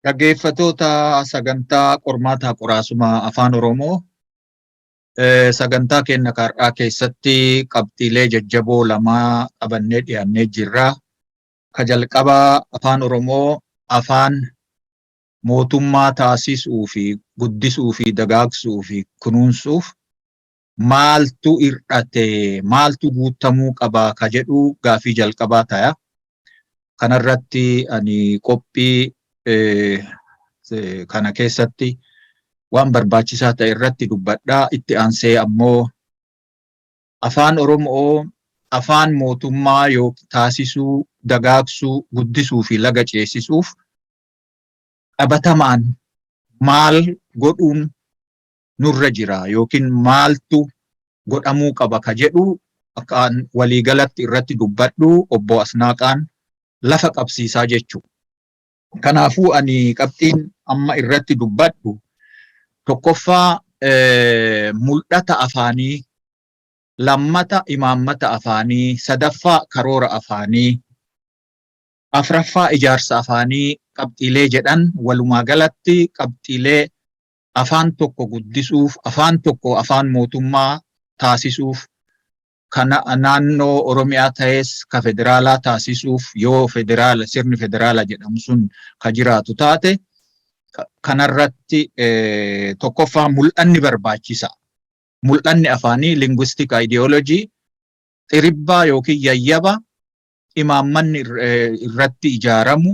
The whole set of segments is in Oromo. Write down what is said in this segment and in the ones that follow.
Dhaggeeffattoota sagantaa qormaataa qoraasuma Afaan Oromoo, sagantaa keenya har'aa keessatti qabxiilee jajjaboo lamaa qabannee dhiyaannee jirra. Ka jalqabaa Afaan Oromoo afaan mootummaa taasisuu fi guddisuu fi dagaagsuu fi kunuunsuuf maaltu hir'ate, maaltu guutamuu qaba ka jedhu gaafii jalqabaa ta'a. Kanarratti ani qophii kana keessatti waan barbaachisaa ta'e irratti dubbadhaa. Itti aansee ammoo Afaan Oromoo afaan mootummaa yoo taasisuu, dagaagsuu, guddisuu fi laga ceesisuuf qabatamaan maal godhuun nurra jira yookiin maaltu godhamuu qaba ka jedhu akkaan waliigalatti irratti dubbadhu obbo Asnaaqaan lafa qabsiisaa jechuudha. Kanaafuu ani qabxiin amma irratti dubbadhu tokkoffaa mul'ata afaanii, lammata imaammata afaanii, sadaffaa karoora afaanii, afraffaa ijaarsa afaanii qabxiilee jedhan, walumaa galatti qabxiilee afaan tokko guddisuuf, afaan tokko afaan mootummaa taasisuuf, kana naannoo Oromiyaa ta'es ka federaalaa taasisuuf, yoo federaala sirni federaala jedhamu sun ka jiraatu taate, kanarratti tokkoffaa mul'anni barbaachisa. Mul'anni afaanii, linguistic ideology, xiribbaa yookiin yayyaba imaammanni irratti ijaaramu,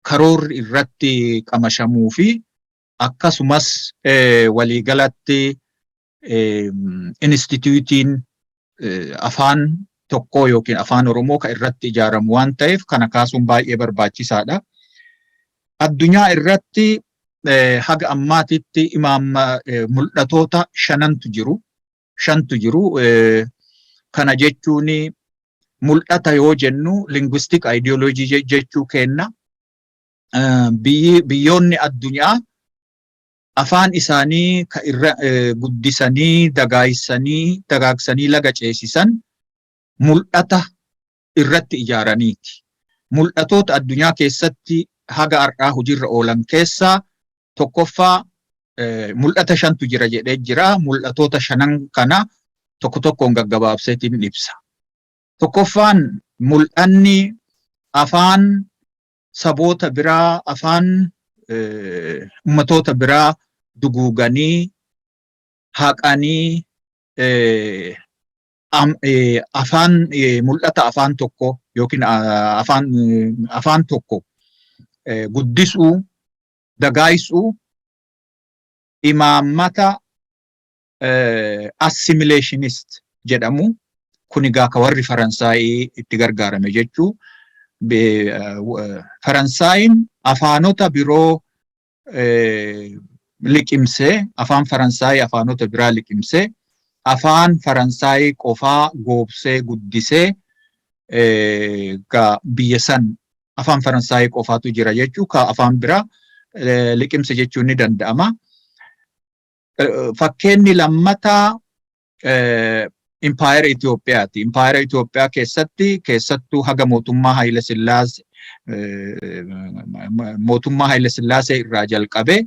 karoorri irratti qamashamuu fi akkasumas waliigalatti instituutiin afaan tokkoo yookiin Afaan Oromoo kan irratti ijaaramu waan ta'eef, kana kaasuun baay'ee barbaachisaadha. Addunyaa irratti haga ammaatitti imaamma mul'atoota shanantu jiru. Shantu jiru. Kana jechuun mul'ata yoo jennu linguistic ideology jechuu kenna. Biyyoonni addunyaa afaan isaanii ka irra guddisanii dagaagsanii dagaagsanii laga ceesisan mul'ata irratti ijaaraniiti. Mul'atoota addunyaa keessatti haga har'aa hojiirra oolan keessaa tokkoffaa, mul'ata shantu jira jedhee jira. Mul'atoota shanan kana tokko tokkoon gaggabaabseetiin ibsa. Tokkoffaan, mul'anni afaan saboota biraa, afaan ummatoota biraa duguuganii haqanii afaan mul'ata afaan tokko yookiin afaan tokko guddisuu, dagaagsuu, imaammata assimilationist jedhamu. Kun egaa ka warri Faransaayii itti gargaarame jechuu. Faransaayiin afaanota biroo liqimsee, afaan Faransaayii afaanota biraa liqimsee, afaan Faransaayii qofaa goobsee guddisee, biyya san afaan Faransaayii qofaatu jira jechuu, ka afaan biraa liqimse jechuun ni danda'ama. Fakkeenyi lammataa Impaayera Itoophiyaati. Impaayera Itoophiyaa keessatti, keessattuu haga mootummaa Haayile Sillaasee irraa jalqabee,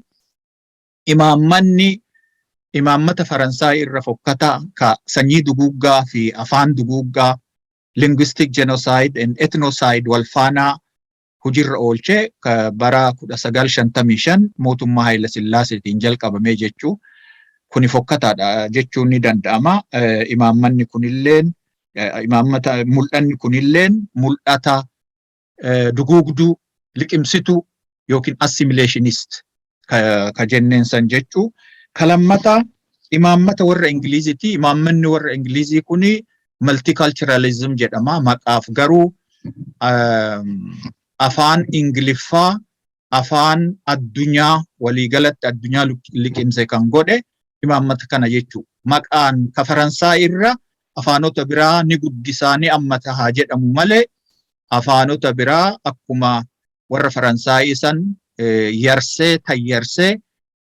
imaammanni imaammata Faransaay irra fokkataa ka sanyii duguuggaa fi afaan duguuggaa, linguistic genocide and ethnocide, wal faanaa hojiirra oolchee bara 1955 mootummaa Haayile Sillaaseetiin jalqabamee jechuu. Kuni fokkataadha jechuun ni danda'ama. Imaammanni kunilleen, imaammata mul'anni kunilleen mul'ata duguugduu, liqimsituu yookiin assimilationist ka jenneen san jechuu. Ka lammataa imaammata warra Ingiliziiti. Imaammanni warra Ingilizii kuni multiculturalism jedhama. Maqaaf garuu afaan Ingiliffaa afaan addunyaa, waliigalatti addunyaa liqimse kan godhe imaammata kana jechuu. Maqaan ka Faransaay irra afaanota biraa ni guddisaa, ni ammata haa jedhamu malee, afaanota biraa akkuma warra Faransaayii san yarsee tayyarsee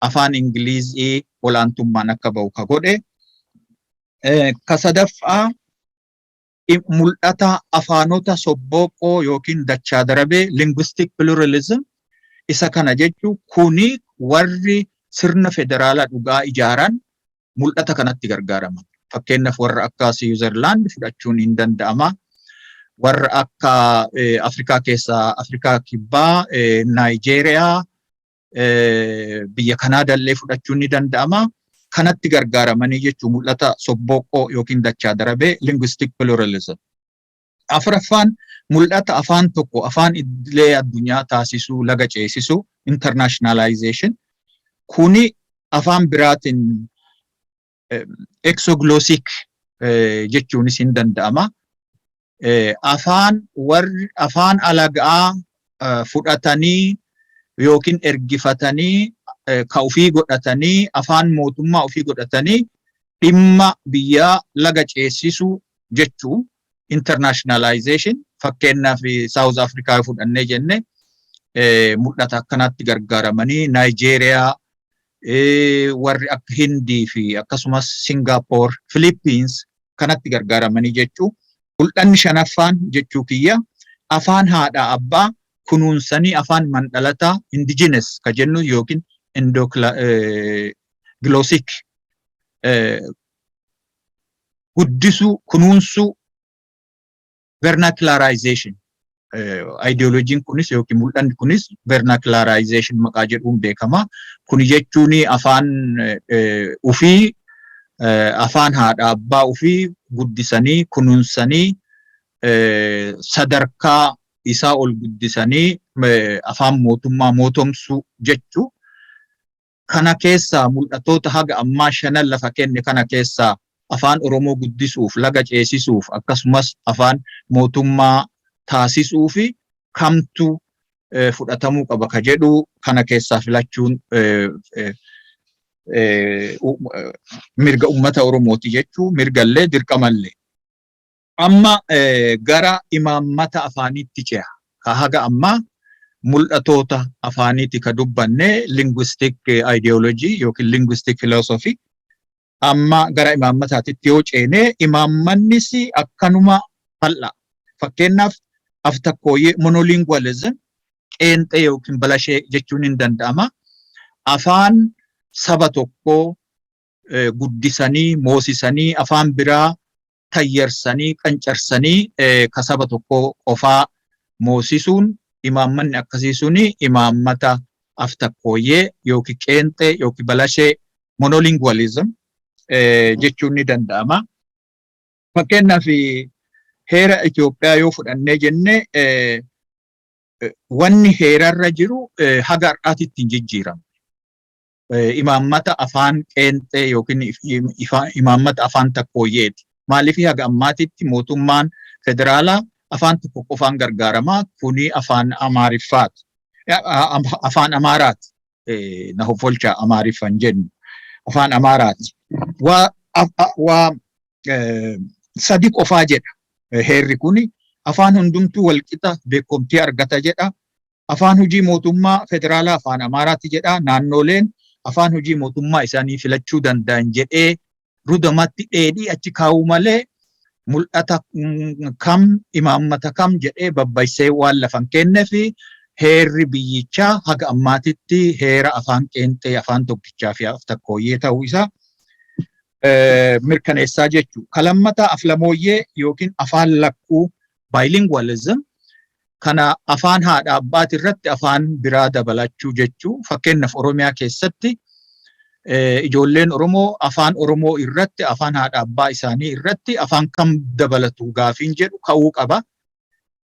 afaan Ingilizii olaantummaan akka bahu ka godhe. Ka sadaffaa mul'ata afaanota sobbooqoo yookiin dachaa darabee, linguistic pluralism. Isa kana jechuun kuni warri sirna federaalaa dhugaa ijaaran mul'ata kanatti gargaaraman. Fakkeenyaaf, warra akka Switzerland fudhachuun hin danda'ama. Warra akka Afrikaa keessaa Afrikaa Kibbaa, Naayijeeriyaa, biyya Kanaadaallee fudhachuun ni danda'ama. Kanatti gargaaramanii jechuun mul'ata sobbooqoo yookiin dachaa darabee, linguistic pluralism. Afuraffaan mul'ata afaan tokko afaan idilee addunyaa taasisuu, laga ceesisuu, internationalization. Kuni afaan biraatiin exoglossic jechuunis hin danda'ama. Afaan warri afaan alagaa fudhatanii yookiin ergifatanii, ka ofii godhatanii, afaan mootummaa ofii godhatanii dhimma biyyaa laga ceesisuu jechuu, internationalization. Fakkeenyaaf, South Africa fudhannee jenne, mul'ata akkanatti gargaaramanii, Naayijeeriyaa, warri akka Hindii fi akkasumas Singapore, Philippines kanatti gargaaramanii jechuu. Mul'anni shanaffaan jechuu kiyya afaan haadha abbaa kunuunsanii afaan mandhalataa, indigenous ka jennu yookiin endoglossic, guddisuu, kunuunsuu, vernacularization. Ideoloojiin kunis yookiin mul'anni kunis vernacularization maqaa jedhuun beekama. Kuni jechuun afaan ufii, afaan haadha abbaa ufii guddisanii kunuunsanii, sadarkaa isaa ol guddisanii afaan mootummaa mootomsuu jechuu. Kana keessaa mul'atoota haga ammaa shanan lafa kenne kana keessaa afaan Oromoo guddisuuf, laga ceesisuuf, akkasumas afaan mootummaa taasisuu fi kamtu fudhatamuu qaba ka jedhu kana keessaa filachuun mirga uummata Oromooti jechuu, mirgallee dirqamallee. Amma gara imaammata afaaniitti ce'a. Ka haga ammaa mul'atoota afaaniiti ka dubbanne, linguistic ideology yookiin linguistic philosophy. Amma gara imaammataatitti yoo ceene, imaammannis akkanuma bal'a. Fakkeenyaaf, aftakkooyyee, monolingualism, qeenxee yookiin balashee jechuun hin danda'ama. Afaan saba tokkoo guddisanii moosisanii, afaan biraa tayyarsanii qancarsanii, ka saba tokkoo qofaa moosisuun, imaammanni akkasii suni imaammata aftakkooyyee yookiin qeenxee yookiin balashee, monolingualism, jechuun ni danda'ama. Fakkeenyaaf, heera Itoophiyaa yoo fudhannee jenne, wanni heerarra jiru haga har'aatitti hin jijjiiramne. Imaammata afaan qeenxee yookiin imaammata afaan takkooyyeeti. Maaliif? Haga ammaatitti mootummaan federaalaa afaan tokko qofaan gargaarama. Kuni afaan Amaariffaati. Afaan Amaaraati. Na hoffolcha, Amaariffan jennu. Afaan Amaaraati. Waa sadi qofaa jedha heerri kuni. Afaan hundumtuu walqixa beekumtii argata jedha. Afaan hojii mootummaa federaalaa afaan Amaaraati jedha. Naannoleen afaan hojii mootummaa isaanii filachuu danda'an jedhee rudamatti dheedhii achi kaa'uu malee, mul'ata kam, imaammata kam jedhee babbaysee waan lafan kennee fi heerri biyyichaa haga ammaatitti heera afaan qeenxee, afaan tokkichaa fi takkooyyee ta'uu isaa mirkaneessaa jechuudha. Ka lammataa aflamooyyee yookiin afaan lakkuu, bilingualism, kana afaan haadha abbaati irratti afaan biraa dabalachuu jechuu. Fakkeenyaaf, Oromiyaa keessatti ijoolleen Oromoo afaan Oromoo irratti, afaan haadha abbaa isaanii irratti afaan kam dabalatu gaafiin jedhu ka'uu qaba.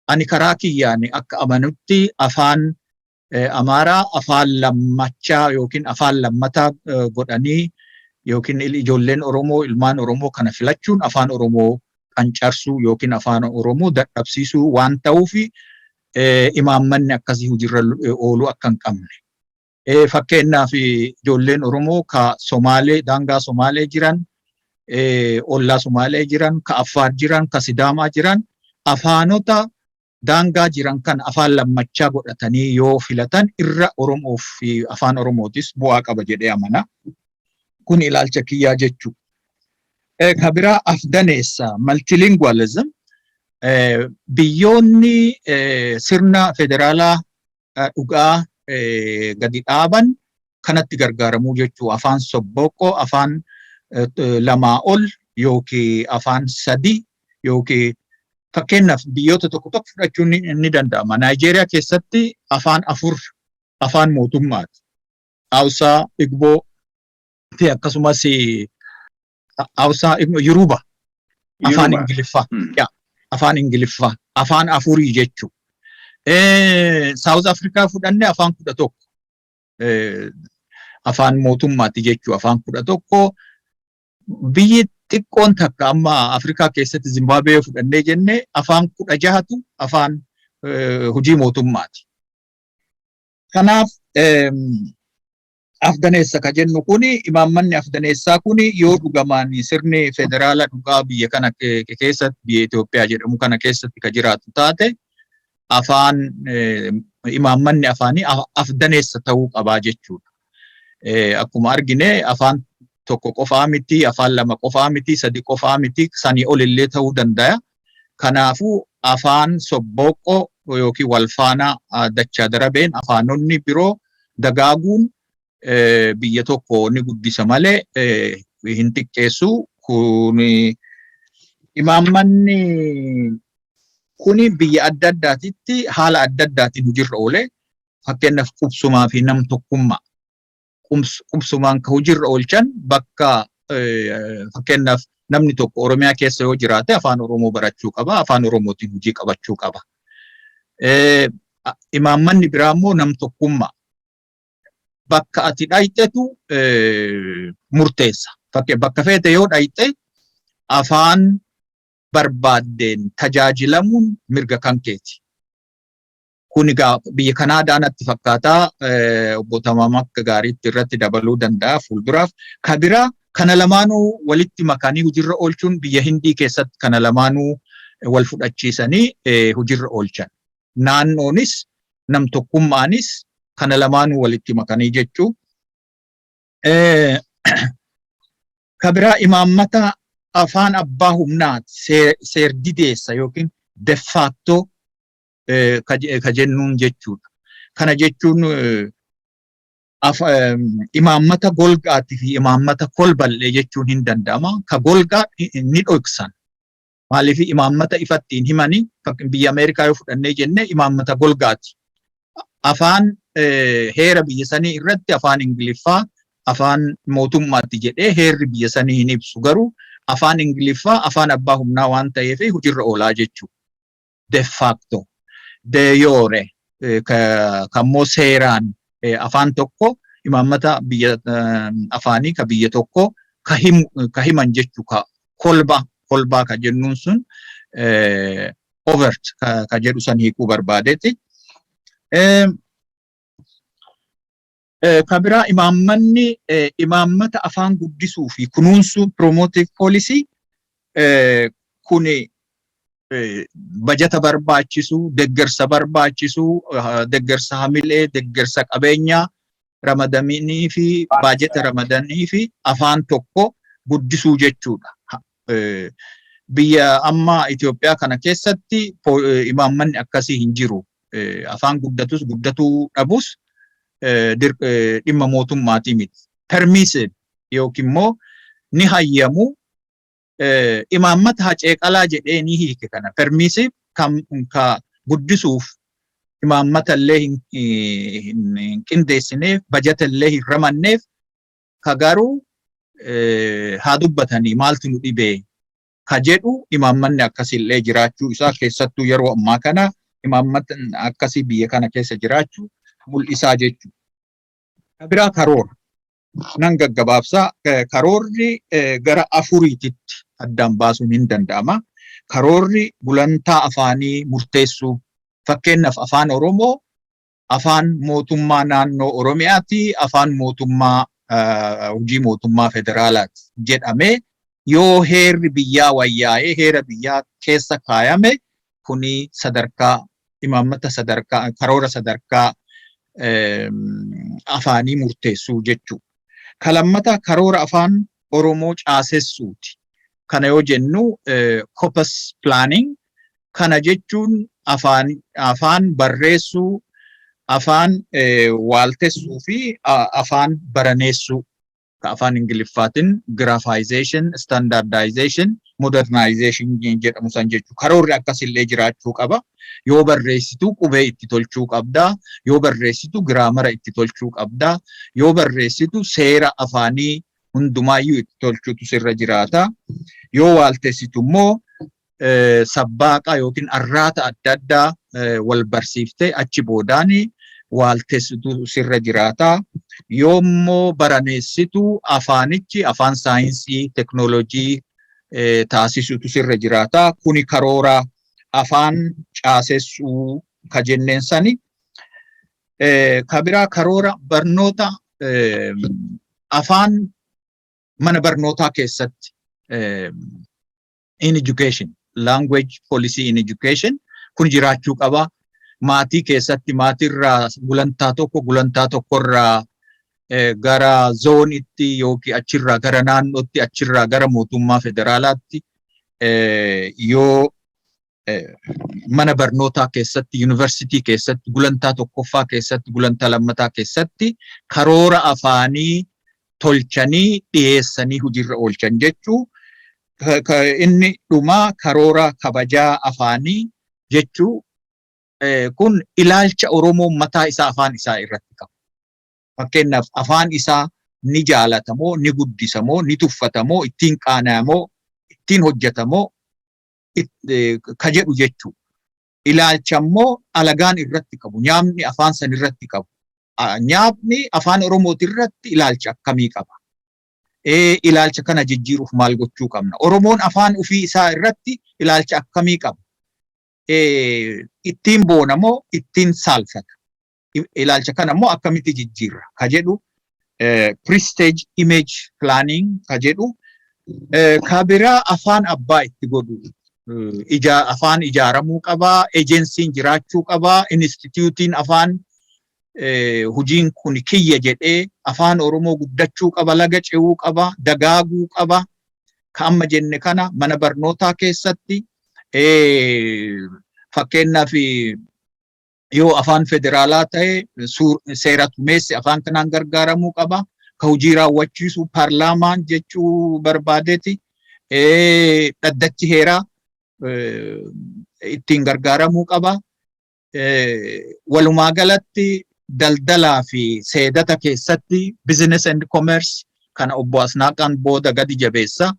Ani karaa kiyyaan akka amanutti afaan Amaaraa afaan lammachaa yookiin afaan lammataa godhanii yookiin ijoolleen Oromoo, ilmaan Oromoo kana filachuun afaan Oromoo qancarsuu yookiin afaan Oromoo dadhabsiisuu waan ta'uuf, imaammanni akkasii hojiirra ooluu akka hin qabne. Fakkeenyaaf, ijoolleen Oromoo ka Somaalee, daangaa Somaalee jiran, ollaa Somaalee jiran, ka Affaar jiran, ka Sidaamaa jiran, afaanota daangaa jiran kan afaan lammachaa godhatanii yoo filatan irra Oromoof fi afaan Oromootis bu'aa qaba jedhee amana. Kun ilaalcha kiyyaa jechuu. Ka biraa afdaneessa, multilingualism, biyyoonni sirna federaalaa dhugaa gadi dhaaban kanatti gargaaramuu jechuu, afaan sobboqqoo, afaan lamaa ol yookiin afaan sadi yookiin fakkeenyaaf biyyoota tokko tokko fudhachuun ni danda'ama. Naayijeeriyaa keessatti afaan afur afaan mootummaati. Hausaa, Igboo fi akkasumas Hausaa, Yoruba, afaan Ingiliffaa. Afaan Ingiliffaa afaan afurii jechuu. South Africa fudhanne, afaan 11 afaan mootummaati jechuu, afaan 11. Biyyi xiqqoon takka amma Afrikaa keessatti Zimbaabuwee fudhannee jenne, afaan 16tu afaan hojii mootummaati. Kanaaf afdaneessa ka jennu kuni, imaammanni afdaneessaa kuni, yoo dhugamaan sirni federaala dhugaa biyya kana keessatti, biyya Itoophiyaa jedhamu kana keessatti ka jiraatu taate, afaan imaammanni afaanii afdaneessa ta'uu qabaa jechuudha. Akkuma argine afaan tokko qofaa miti, afaan lama qofaa miti, sadi qofaa miti, sanii olillee ta'uu danda'a. Kanaafuu afaan sobboqqoo yookiin walfaana dachaa darabeen afaanonni biroo dagaaguun biyya tokko ni guddisa malee hin xiqqeessu. Kun imaammanni kuni biyya adda addaatitti haala adda addaatiin hojiirra oole. Fakkeenyaaf qubsumaa fi nam tokkummaa. Qubsumaan ka hojiirra oolchan bakka fakkeenyaaf namni tokko Oromiyaa keessa yoo jiraate afaan Oromoo barachuu qaba, afaan Oromootiin hojii qabachuu qaba. Imaammanni biraa immoo nam tokkummaa. Bakka ati dhayxetu murteessa. Bakka feete yoo dhayxe afaan barbaaddeen tajaajilamuun mirga kan keeti. Kun egaa biyya Kanaadaa natti fakkaataa, obbo Tamaam akka gaariitti irratti dabaluu danda'a fuulduraaf. Ka biraa kana lamaanuu walitti makanii hojiirra oolchuun biyya Hindii keessatti kana lamaanuu wal fudhachiisanii hojiirra oolchan. Naannoonis nam tokkummaanis kana lamaanuu walitti makanii jechuu. Ka biraa imaammata afaan abbaa humnaati, seerdideessa yookiin de facto ka jennuun jechuudha. Kana jechuun imaammata golgaatii fi imaammata kolbal'ee jechuun hin danda'ama. Ka golgaa ni dhoksan. Maaliif imaammata ifatti hin himani? Biyya Ameerikaa yoo fudhannee jenne imaammata golgaati. Afaan heera biyya sanii irratti afaan Ingiliffaa afaan mootummaatti jedhee heerri biyya sanii hin ibsu, garuu afaan Ingiliffaa afaan abbaa humnaa waan ta'eef hojiirra oolaa jechuudha. De facto. De jure kammoo seeraan afaan tokko imaammata biyya afaanii ka biyya tokko ka himan jechuu, ka kolba kolbaa ka jennuun sun overt ka jedhu san hiikuu barbaadeeti. Ka biraa imaammanni imaammata afaan guddisuu fi kunuunsuu, promotive policy, kuni bajata barbaachisu, deeggarsa barbaachisu, deeggarsa hamilee, deeggarsa qabeenyaa ramadamanii fi baajeta ramadanii fi afaan tokko guddisuu jechuudha. Biyya amma Itoophiyaa kana keessatti imaammanni akkasii hin jiru. Afaan guddatus guddatuu dhabus dhimma mootummaatii miti. Permissive yookiin immoo ni hayyamu, imaammata haceeqalaa jedhee ni hiike kana. Permissive kan ka guddisuuf imaammata illee hin qindeessineef, bajata illee hin ramanneef, ka garuu haa dubbatanii maaltu nu dhibee ka jedhu imaammanni akkasillee jiraachuu isaa, keessattuu yeroo ammaa kana imaammata akkasii biyya kana keessa jiraachuu mul'isaa jechuudha. Ka biraa karoora. Nan gaggabaabsaa, karoorri gara afuriititti addaan baasuun hin danda'ama. Karoorri gulantaa afaanii murteessuu, fakkeenyaaf afaan Oromoo afaan mootummaa naannoo Oromiyaati, afaan mootummaa hojii mootummaa federaalaati jedhamee yoo heerri biyyaa wayyaa'ee heera biyyaa keessa kaayame, kuni sadarkaa imaammata sadarkaa karoora sadarkaa afaanii murteessuu jechuudha. Ka lammataa karoora afaan Oromoo caasessuuti. Kana yoo jennu corpus planning, kana jechuun afaan barreessuu, Afaan waaltessuu fi afaan baraneessuu, ka afaan Ingiliffaatiin graphization, standardization, modernization jedhamu san jechuu. Karoorri akkasillee jiraachuu qaba. Yoo barreessitu qubee itti tolchuu qabdaa. Yoo barreessitu grammar itti tolchuu qabdaa. Yoo barreessitu seera afaanii hundumaayyuu itti tolchuutu sirra jiraata. Yoo waaltessitu immoo sabbaaqa yookiin arraata adda addaa wal barsiiftee achi boodaani waaltessitu sirra jiraata. Yoo immoo baraneessitu afaanichi afaan saayinsii, teknoolojii taasisutu sirra jiraata. Kuni karoora afaan caasessuu ka jenneen sani. Ka biraa karoora barnoota afaan mana barnootaa keessatti, in education, language policy in education kun jiraachuu qaba. Maatii keessatti, maatiirraa gulantaa tokko, gulantaa tokkorraa gara zoonitti yookiin achirraa gara naannootti, achirraa gara mootummaa federaalaatti, yoo mana barnootaa keessatti, yuunivarsiitii keessatti, gulantaa tokkoffaa keessatti, gulantaa lammataa keessatti karoora afaanii tolchanii dhiyeessanii hojiirra oolchan jechuu. Inni dhumaa karoora kabajaa afaanii jechuu. Kun ilaalcha Oromoo mataa isaa afaan isaa irratti qabu. Fakkeenyaaf, afaan isaa ni jaalatamoo, ni guddisamoo, ni tuffatamoo, ittiin qaana'amoo, ittiin hojjetamoo ka jedhu jechuu. Ilaalcha immoo alagaan irratti qabu, nyaamni afaan san irratti qabu. Nyaamni afaan Oromooti irratti ilaalcha akkamii qaba? Ilaalcha kana jijjiiruuf maal gochuu qabna? Oromoon afaan ofii isaa irratti ilaalcha akkamii qaba? Ittiin boonamoo, ittiin saalfata? Ilaalcha kana immoo akkamitti jijjiirra ka jedhu, prestige image planning ka jedhu. Ka biraa afaan abbaa itti godhu, afaan ijaaramuu qabaa, ejensiin jiraachuu qabaa, instituutiin afaan hojiin kun kiyya jedhee afaan Oromoo guddachuu qaba, laga ce'uu qaba, dagaaguu qaba. Ka amma jenne kana mana barnootaa keessatti, fakkeenyaaf yoo afaan federaalaa ta'e, seera tumeessi afaan kanaan gargaaramuu qaba. Ka hojii raawwachiisu paarlaamaan jechuu barbaadeeti. Dhaddachi heeraa ittiin gargaaramuu qaba. Walumaa galatti daldalaa fi seedata keessatti, business and commerce, kana obbo Asnaaqaan booda gadi jabeessa.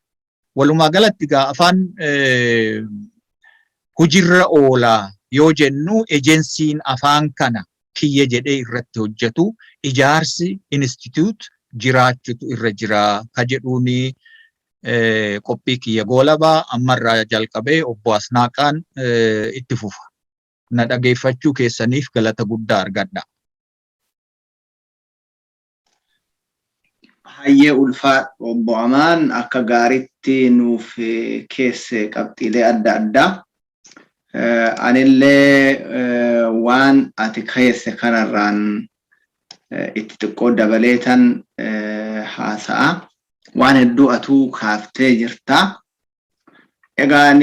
Walumaa galatti gaa afaan hojiirra oolaa yoo jennu, ejensiin afaan kana kiyya jedhee irratti hojjetu, ijaarsi institute jiraachutu irra jira ka jedhuuni qophii kiyya goolabaa. Ammarraa jalqabee obbo Asnaaqaan itti fufa. Na dhageeffachuu keessaniif galata guddaa argadha. Hayyee, ulfaa obbo Amaan, akka gaariitti nuuf keesse qabxiilee adda addaa. Anillee waan ati keesse kanarraan itti xiqqoo dabaleetan haasa'a. Waan hedduu atuu kaaftee jirta. Egaan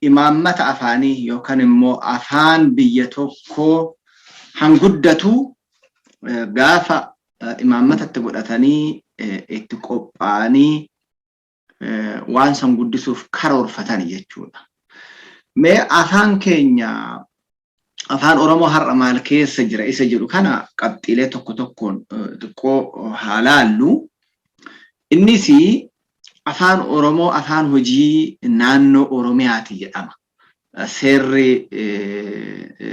imaammata afaanii yookaan immoo afaan biyya tokkoo hanguddatu gaafa imaammatatti godhatanii itti qophaa'anii waan san guddisuuf karoorfatan jechuudha. Mee afaan keenya afaan Oromoo har'a maal keessa jira isa jedhu kana qabxiilee tokko tokkoon xiqqoo haa laallu. Innis afaan Oromoo afaan hojii naannoo Oromiyaati jedhama. Seerri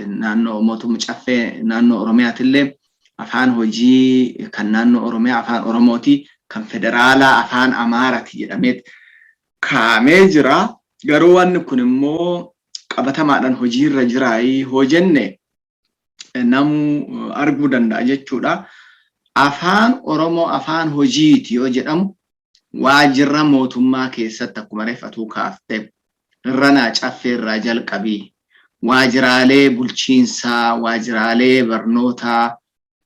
naannoo mootummaa caffee naannoo Oromiyaatillee afaan hojii kan naannoo Oromiyaa afaan Oromooti, kan federaalaa afaan Amaaraati jedhamee kaa'amee jira. Garuu wanni kun immoo qabatamaadhaan hojiirra jiraayii hoo jenne namuu arguu danda'a jechuudha. Afaan Oromoo afaan hojiiti yoo jedhamu, waajjira mootummaa keessatti, akkuma reeffatuu kaafte, irranaa caffee irraa jalqabii waajjiraalee bulchiinsaa, waajjiraalee barnootaa,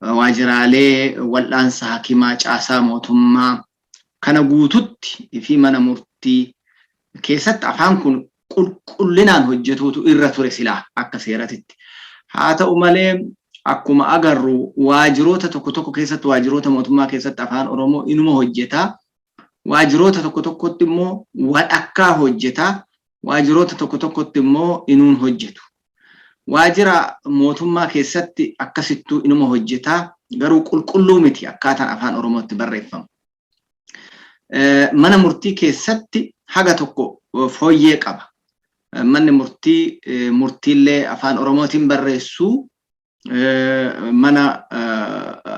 waajjiraalee wal'aansa hakimaa, caasaa mootummaa kana guututti fi mana murtii keessatti afaan kun qulqullinaan hojjetuutu irra ture silaa akka seeratitti. Haa ta'u malee Akkuma agarru waajiroota tokko tokko keessatti, waajiroota mootummaa keessatti afaan Oromoo inuma hojjetaa. Waajiroota tokko tokkotti immoo walakkaa hojjetaa. Waajiroota tokko tokkotti immoo inuun hojjetu. Waajira mootummaa keessatti akkasittuu inuma hojjetaa, garuu qulqulluu miti akkaataan afaan Oromootti barreeffamu. Mana murtii keessatti haga tokko fooyyee qaba. Manni murtii murtiillee afaan Oromootiin barreessuu, mana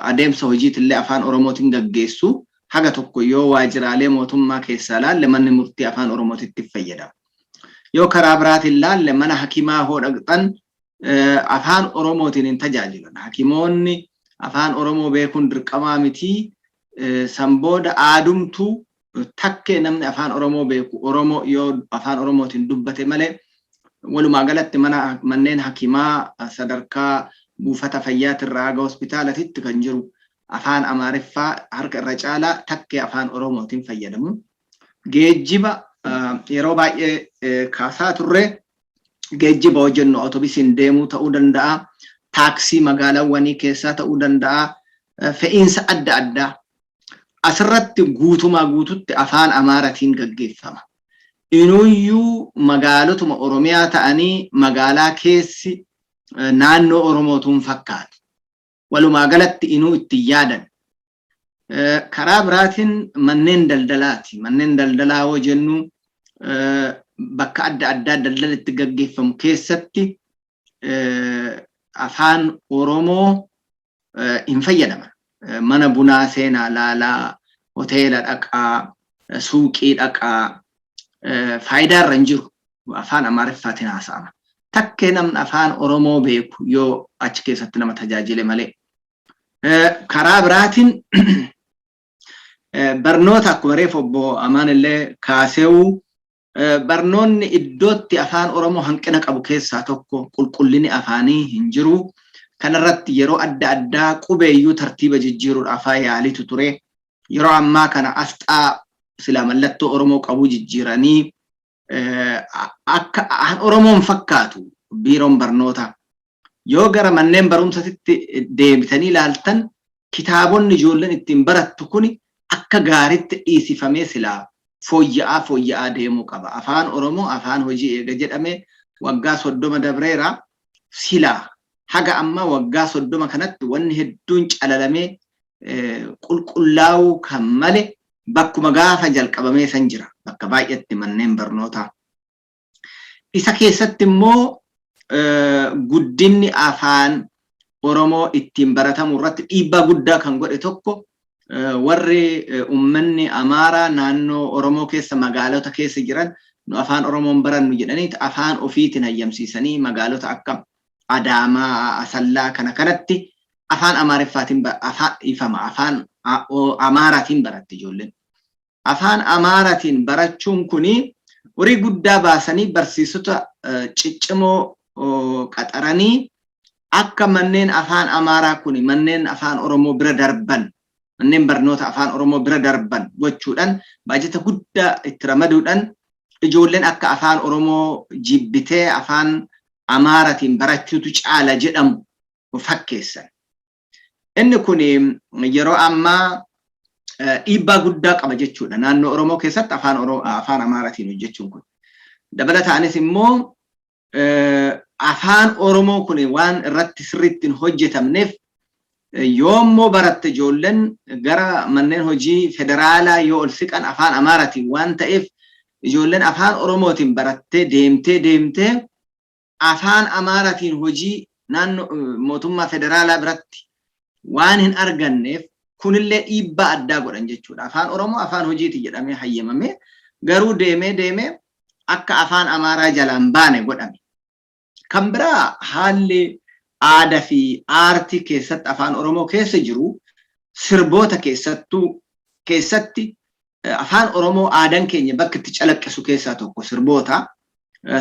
adeemsa hojiitillee afaan Oromootiin gaggeessu. Haga tokko yoo waajiraalee mootummaa keessaa laalle, manni murtii afaan Oromootitti fayyadama. Yoo karaa biraatiin laalle, mana hakimaa hoo dhaqxan afaan Oromootiin hin tajaajilan. Hakimoonni afaan Oromoo beekuun dirqamaa mitii. San booda aadumtuu takkee namni afaan Oromoo beeku Oromoo yoo afaan Oromootiin dubbate malee, walumaa galatti mana manneen hakimaa sadarkaa buufata fayyaatirraa haga hospitaalatitti kan jiru afaan Amaariffaa harka irra caalaa, takkee afaan Oromootiin fayyadamu. Geejjiba yeroo baay'ee kaasaa turre. Geejjiba hojjennu awutobisiin deemuu ta'uu danda'a, taaksii magaalaawwanii keessaa ta'uu danda'a, fe'iinsa adda addaa. Asirratti guutumaa guututti afaan Amaaratiin gaggeeffama. Inuuyyuu magaalotuma Oromiyaa ta'anii magaalaa keessi naannoo Oromootuun fakkaatu. Walumaa galatti inuu ittiin yaadan. Karaa biraatiin manneen daldalaati. Manneen daldalaa yoo jennu, bakka adda addaa daldala itti gaggeeffamu keessatti afaan Oromoo hin fayyadaman. Mana bunaa seenaa laalaa, hoteela dhaqaa, suuqii dhaqaa, faayidaa irra hin jiru. Afaan Amaariffaatiin haasa'ama. Takkee namni afaan Oromoo beeku yoo achi keessatti nama tajaajile malee. Karaa biraatiin barnoota, akkuma reefu obbo Amaan illee kaaseewu, barnoonni iddootti afaan Oromoo hanqina qabu keessaa tokko qulqullinni afaanii hin jiru. Kanarratti yeroo adda addaa qubeeyyuu tartiiba jijjiiruudhaaf yaalitu ture. Yeroo ammaa kana asxaa silaa mallattoo Oromoo qabu jijjiiranii akka Oromoon fakkaatu biiroon barnootaa. Yoo gara manneen barumsatitti deebitanii ilaaltan, kitaabonni ijoolleen ittiin barattu kuni akka gaariitti dhiisifamee silaa fooyya'aa fooyya'aa deemuu qaba. Afaan Oromoo afaan hojii eega jedhame waggaa 30 dabreera. Silaa haga ammaa waggaa 30 kanatti wanni hedduun calalamee qulqullaa'uu kan male bakkuma gaafa jalqabamee san jira bakka baay'etti manneen barnootaa. Isa keessatti immoo guddinni afaan Oromoo ittiin baratamu irratti dhiibbaa guddaa kan godhe tokko, warri uummanni Amaaraa naannoo Oromoo keessa magaalota keessa jiran nu afaan Oromoon barannu jedhanii afaan ofiitiin hayyamsiisanii magaalota akka Adaamaa, Asallaa kana kanatti afaan Amaariffaatiin, afaan ifama afaan Amaaraatiin baratti ijoolleen. Afaan Amaaraatiin barachuun kuni horii guddaa baasanii barsiisota ciccimoo qaxaranii akka manneen afaan Amaaraa kuni manneen afaan Oromoo bira darban, manneen barnoota afaan Oromoo bira darban gochuudhaan, baajata guddaa itti ramaduudhaan ijoolleen akka afaan Oromoo jibbitee afaan Amaaraatiin barachuutu caala jedhamu fakkeessan. Inni kun yeroo ammaa dhiibbaa guddaa qaba jechuudha. Naannoo Oromoo keessatti afaan Amaaraatiin hojjechuun kun. Dabalataanis immoo afaan Oromoo kun waan irratti sirriitti hin hojjetamneef, yoommoo baratte ijoolleen gara manneen hojii federaalaa yoo ol siqan afaan Amaaraatiin waan ta'eef, ijoolleen afaan Oromootiin barattee deemtee deemtee afaan Amaaraatiin hojii naannoo mootummaa federaalaa biratti waan hin arganneef, kunillee dhiibbaa addaa godhan jechuudha. Afaan Oromoo afaan hojiiti jedhamee hayyamame, garuu deemee deemee akka afaan Amaaraa jalaan baane godhame. Kan biraa, haalli aadaa fi aartii keessatti afaan Oromoo keessa jiru, sirboota keessattuu keessatti afaan Oromoo aadaan keenya bakka itti calaqqisu keessaa tokko sirboota.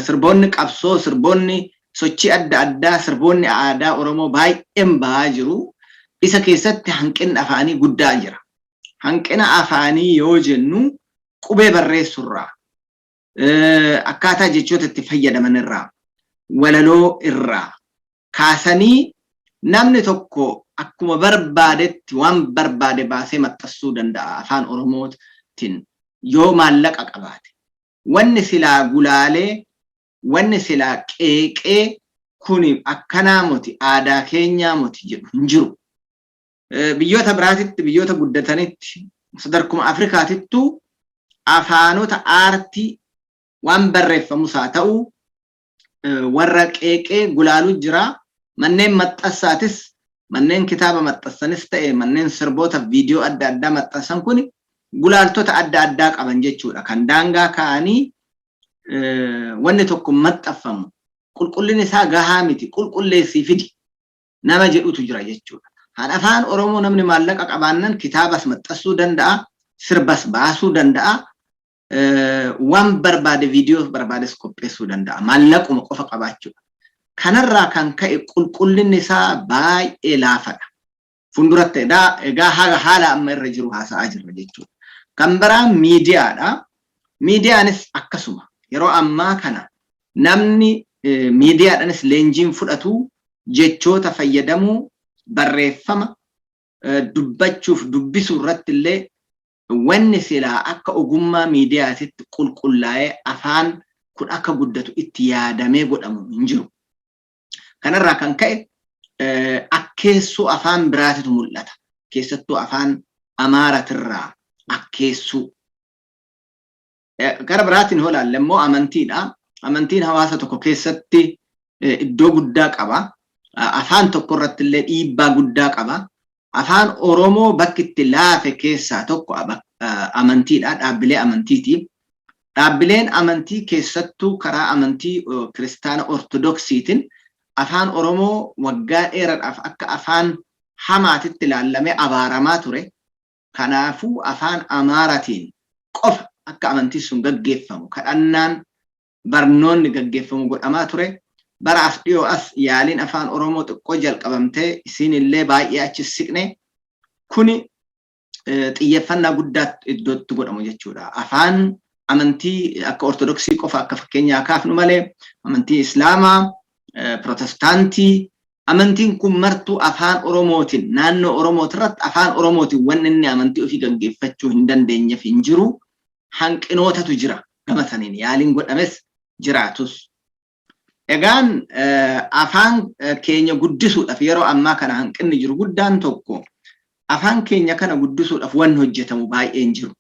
Sirboonni qabsoo, sirboonni sochii adda addaa, sirboonni aadaa Oromoo baay'een bahaa jiru. Isa keessatti hanqinni afaanii guddaa jira. Hanqina afaanii yoo jennu, qubee barreessurraa, akkaataa jechoota itti fayyadaman irraa, walaloo irraa kaasanii Namni tokko akkuma barbaadetti waan barbaade baasee maxxansuu danda'a afaan Oromootiin yoo maallaqa qabaate. Wanni silaa gulaalee, wanni silaa qeeqee kuni akkanaa moti, aadaa keenyaa moti jedhu hin jiru. Biyyoota biraatitti, biyyoota guddatanitti, sadarkuma Afrikaatittuu afaanota aartii waan barreeffamus haa ta'u warra qeeqee gulaaluu jira. Manneen maxxansaatis, manneen kitaaba maxxansanis ta'e manneen sirboota viidiyoo adda addaa maxxansan kun gulaaltota adda addaa qaban jechuudha. Kan daangaa kaa'anii wanni tokko maxxanfamu qulqullinni isaa gahaa miti, qulqulleessii fidi nama jedhutu jira jechuudha. Kan afaan Oromoo namni maallaqa qabaannan kitaabas maxxansuu danda'a, sirbas baasuu danda'a, waan barbaade viidiyoo barbaades qopheessuu danda'a. Maallaquma qofa qabaachuudha. Kanarraa kan ka'e qulqullinni isaa baay'ee laafadha. Fuulduratti egaa haala amma irra jiru haasa'aa jirra jechuudha. Kan biraa miidiyaadha. Miidiyaanis akkasuma yeroo ammaa kana namni miidiyaadhaanis leenjiin fudhatu jechoota fayyadamuu, barreeffama dubbachuuf dubbisuu irratti illee wanni silaa akka ogummaa miidiyaatitti qulqullaa'ee afaan kun akka guddatu itti yaadamee godhamu hin jiru. Kanarraa kan ka'e akkeessuu afaan biraatitu mul'ata. Keessattuu afaan Amaaratirraa akkeessuu. Gara biraatiin hoo ilaalle immoo amantiidha. Amantiin hawaasa tokko keessatti iddoo guddaa qaba. Afaan tokko irratti illee dhiibbaa guddaa qaba. Afaan Oromoo bakki itti laafe keessaa tokko amantiidha. Dhaabbilee amantiiti. Dhaabbileen amantii keessattuu karaa amantii kiristaana Ortodoksiitiin afaan Oromoo waggaa dheeraadhaaf akka afaan hamaatitti ilaallamee abaaramaa ture. Kanaafuu afaan Amaaratiin qofa akka amantiin sun gaggeeffamu, kadhannaan, barnoonni gaggeeffamu godhamaa ture. Bara as dhiyoo as yaaliin afaan Oromoo xiqqoo jalqabamtee isiin illee baay'ee achi siqne, kuni xiyyeeffannaa guddaa iddootti godhamu jechuudha. Afaan amantii akka Ortodoksii qofa akka fakkeenyaa kaafnu malee amantii Islaamaa, Protestaantii, amantiin kun martuu afaan Oromootiin naannoo Oromootirratti afaan Oromootiin wanni inni amantii ofii gaggeeffachuu hin dandeenyeef hin jiru. Hanqinootatu jira gama saniin yaaliin godhames jiraatus. Egaan afaan keenya guddisuudhaaf yeroo ammaa kana hanqinni jiru guddaan tokko afaan keenya kana guddisuudhaaf wanni hojjetamu baay'een jiru.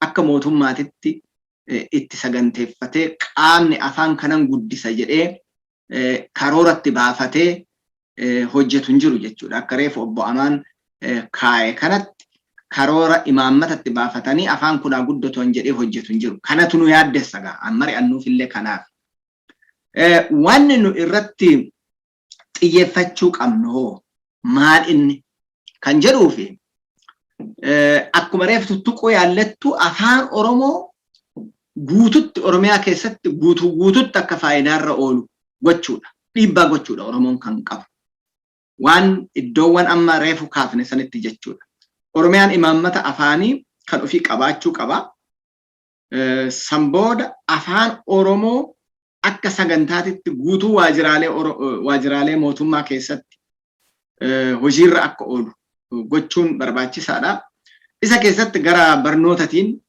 Akka mootummaatitti itti saganteeffatee qaamni afaan kanan guddisa jedhee karooratti baafatee hojjetu hin jiru jechuudha. Akka reefu obbo Amaan kaa'e kanatti karoora imaammatatti baafatanii afaan kunaa guddatu jedhee hojjetu hin jiru. Kanatu nu yaaddessa gaa amma ri'annuuf illee kanaaf. Wanni nu irratti xiyyeeffachuu qabnu hoo maal inni kan jedhuufi akkuma reefu tuttuquu yaallettu afaan Oromoo guututti Oromiyaa keessatti guutuu guututti akka faayidaarra oolu gochuudha. Dhiibbaa gochuudha Oromoon kan qabu. Waan iddoowwan amma reefu kaafne sanitti jechuudha. Oromiyaan imaammata afaanii kan ofii qabaachuu qaba. San booda afaan Oromoo akka sagantaatitti guutuu waajjiraalee mootummaa keessatti hojiirra akka oolu gochuun barbaachisaadha. Isa keessatti gara barnootatiin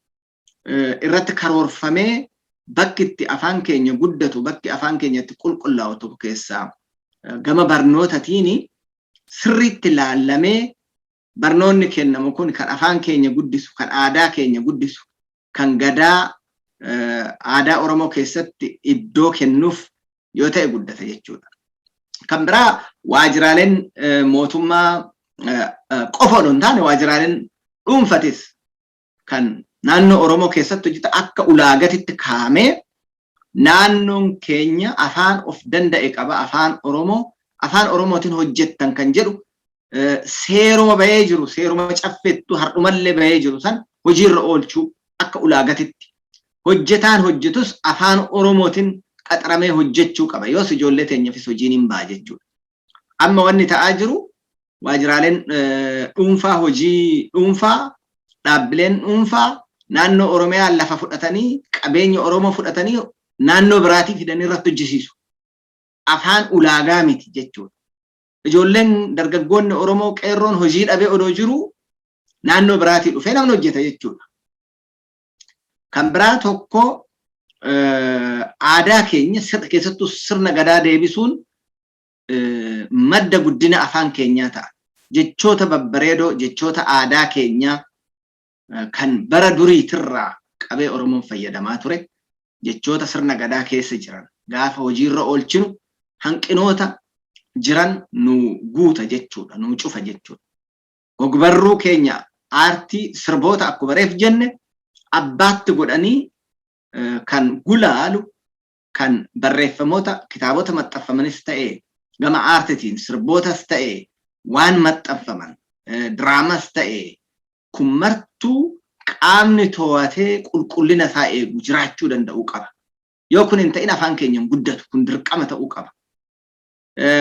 irratti karoorfamee bakki itti afaan keenya guddatu, bakki afaan keenya itti qulqullaa'u tokko keessaa gama barnootatiin sirriitti laallamee barnoonni kennamu kun kan afaan keenya guddisu, kan aadaa keenya guddisu, kan gadaa aadaa Oromoo keessatti iddoo kennuuf yoo ta'e guddata jechuudha. Kan biraa waajjiraaleen mootummaa qofa odoo hin taane waajjiraaleen dhuunfatis kan naannoo Oromoo keessatti hojjeta akka ulaagatitti kaa'amee naannoon keenya afaan of danda'e qaba, afaan Oromoo, afaan Oromootiin hojjettan kan jedhu seeruma bahee jiru, seeruma caffeettu hardhumallee bahee jiru san hojiirra oolchuu akka ulaagatitti. Hojjetaan hojjetus afaan Oromootiin qaxaramee hojjechuu qaba. Yoos ijoollee teenyaafis hojiin hin ba'a jechuudha. Amma wanni ta'aa jiru waajjiraaleen dhuunfaa, hojii dhuunfaa, dhaabbileen dhuunfaa naannoo Oromiyaa lafa fudhatanii, qabeenya Oromoo fudhatanii naannoo biraatii fidanii irratti hojjisiisu. Afaan ulaagaa miti jechuudha. Ijoolleen dargaggoonni Oromoo qeerroon hojii dhabee odoo jiru naannoo biraatii dhufee namni hojjeta jechuudha. Kan biraa tokko, aadaa keenya keessattuu sirna gadaa deebisuun madda guddina afaan keenyaa ta'a. Jechoota babbareedoo, jechoota aadaa keenyaa kan bara duriitirraa qabee Oromoon fayyadamaa ture, jechoota sirna gadaa keessa jiran gaafa hojiirra oolchinu hanqinoota jiran nu guuta jechuudha, nu cufa jechuudha. Ogbarruu keenya, aartii, sirboota akkuma reef jenne abbaatti godhanii kan gulaalu, kan barreeffamoota kitaabota maxxanfamanis ta'e, gama aartitiin sirbootas ta'e, waan maxxanfaman diraamas ta'e, kun martuu qaamni to'atee qulqullina isaa eegu jiraachuu danda'uu qaba. Yoo kun hin ta'in afaan keenya hin guddatu, kun dirqama ta'uu qaba.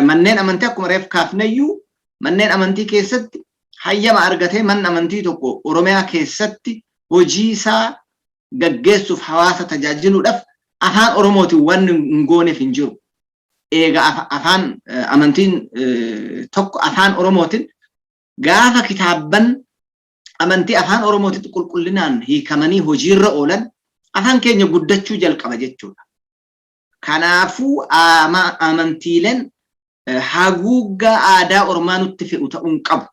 Manneen amantii, akkuma reef kaafneyyuu, manneen amantii keessatti hayyama argatee manni amantii tokko Oromiyaa keessatti hojii isaa gaggeessuuf, hawaasa tajaajiluudhaaf afaan Oromootiin wanni hin gooneef hin jiru. Eega afaan amantiin tokko afaan Oromootiin gaafa kitaabban amantii afaan Oromootitti qulqullinaan hiikamanii hojiirra oolan afaan keenya guddachuu jalqaba jechuudha. Kanaafuu amantiileen haguuggaa aadaa ormaa nutti fe'u ta'uu hin qabu.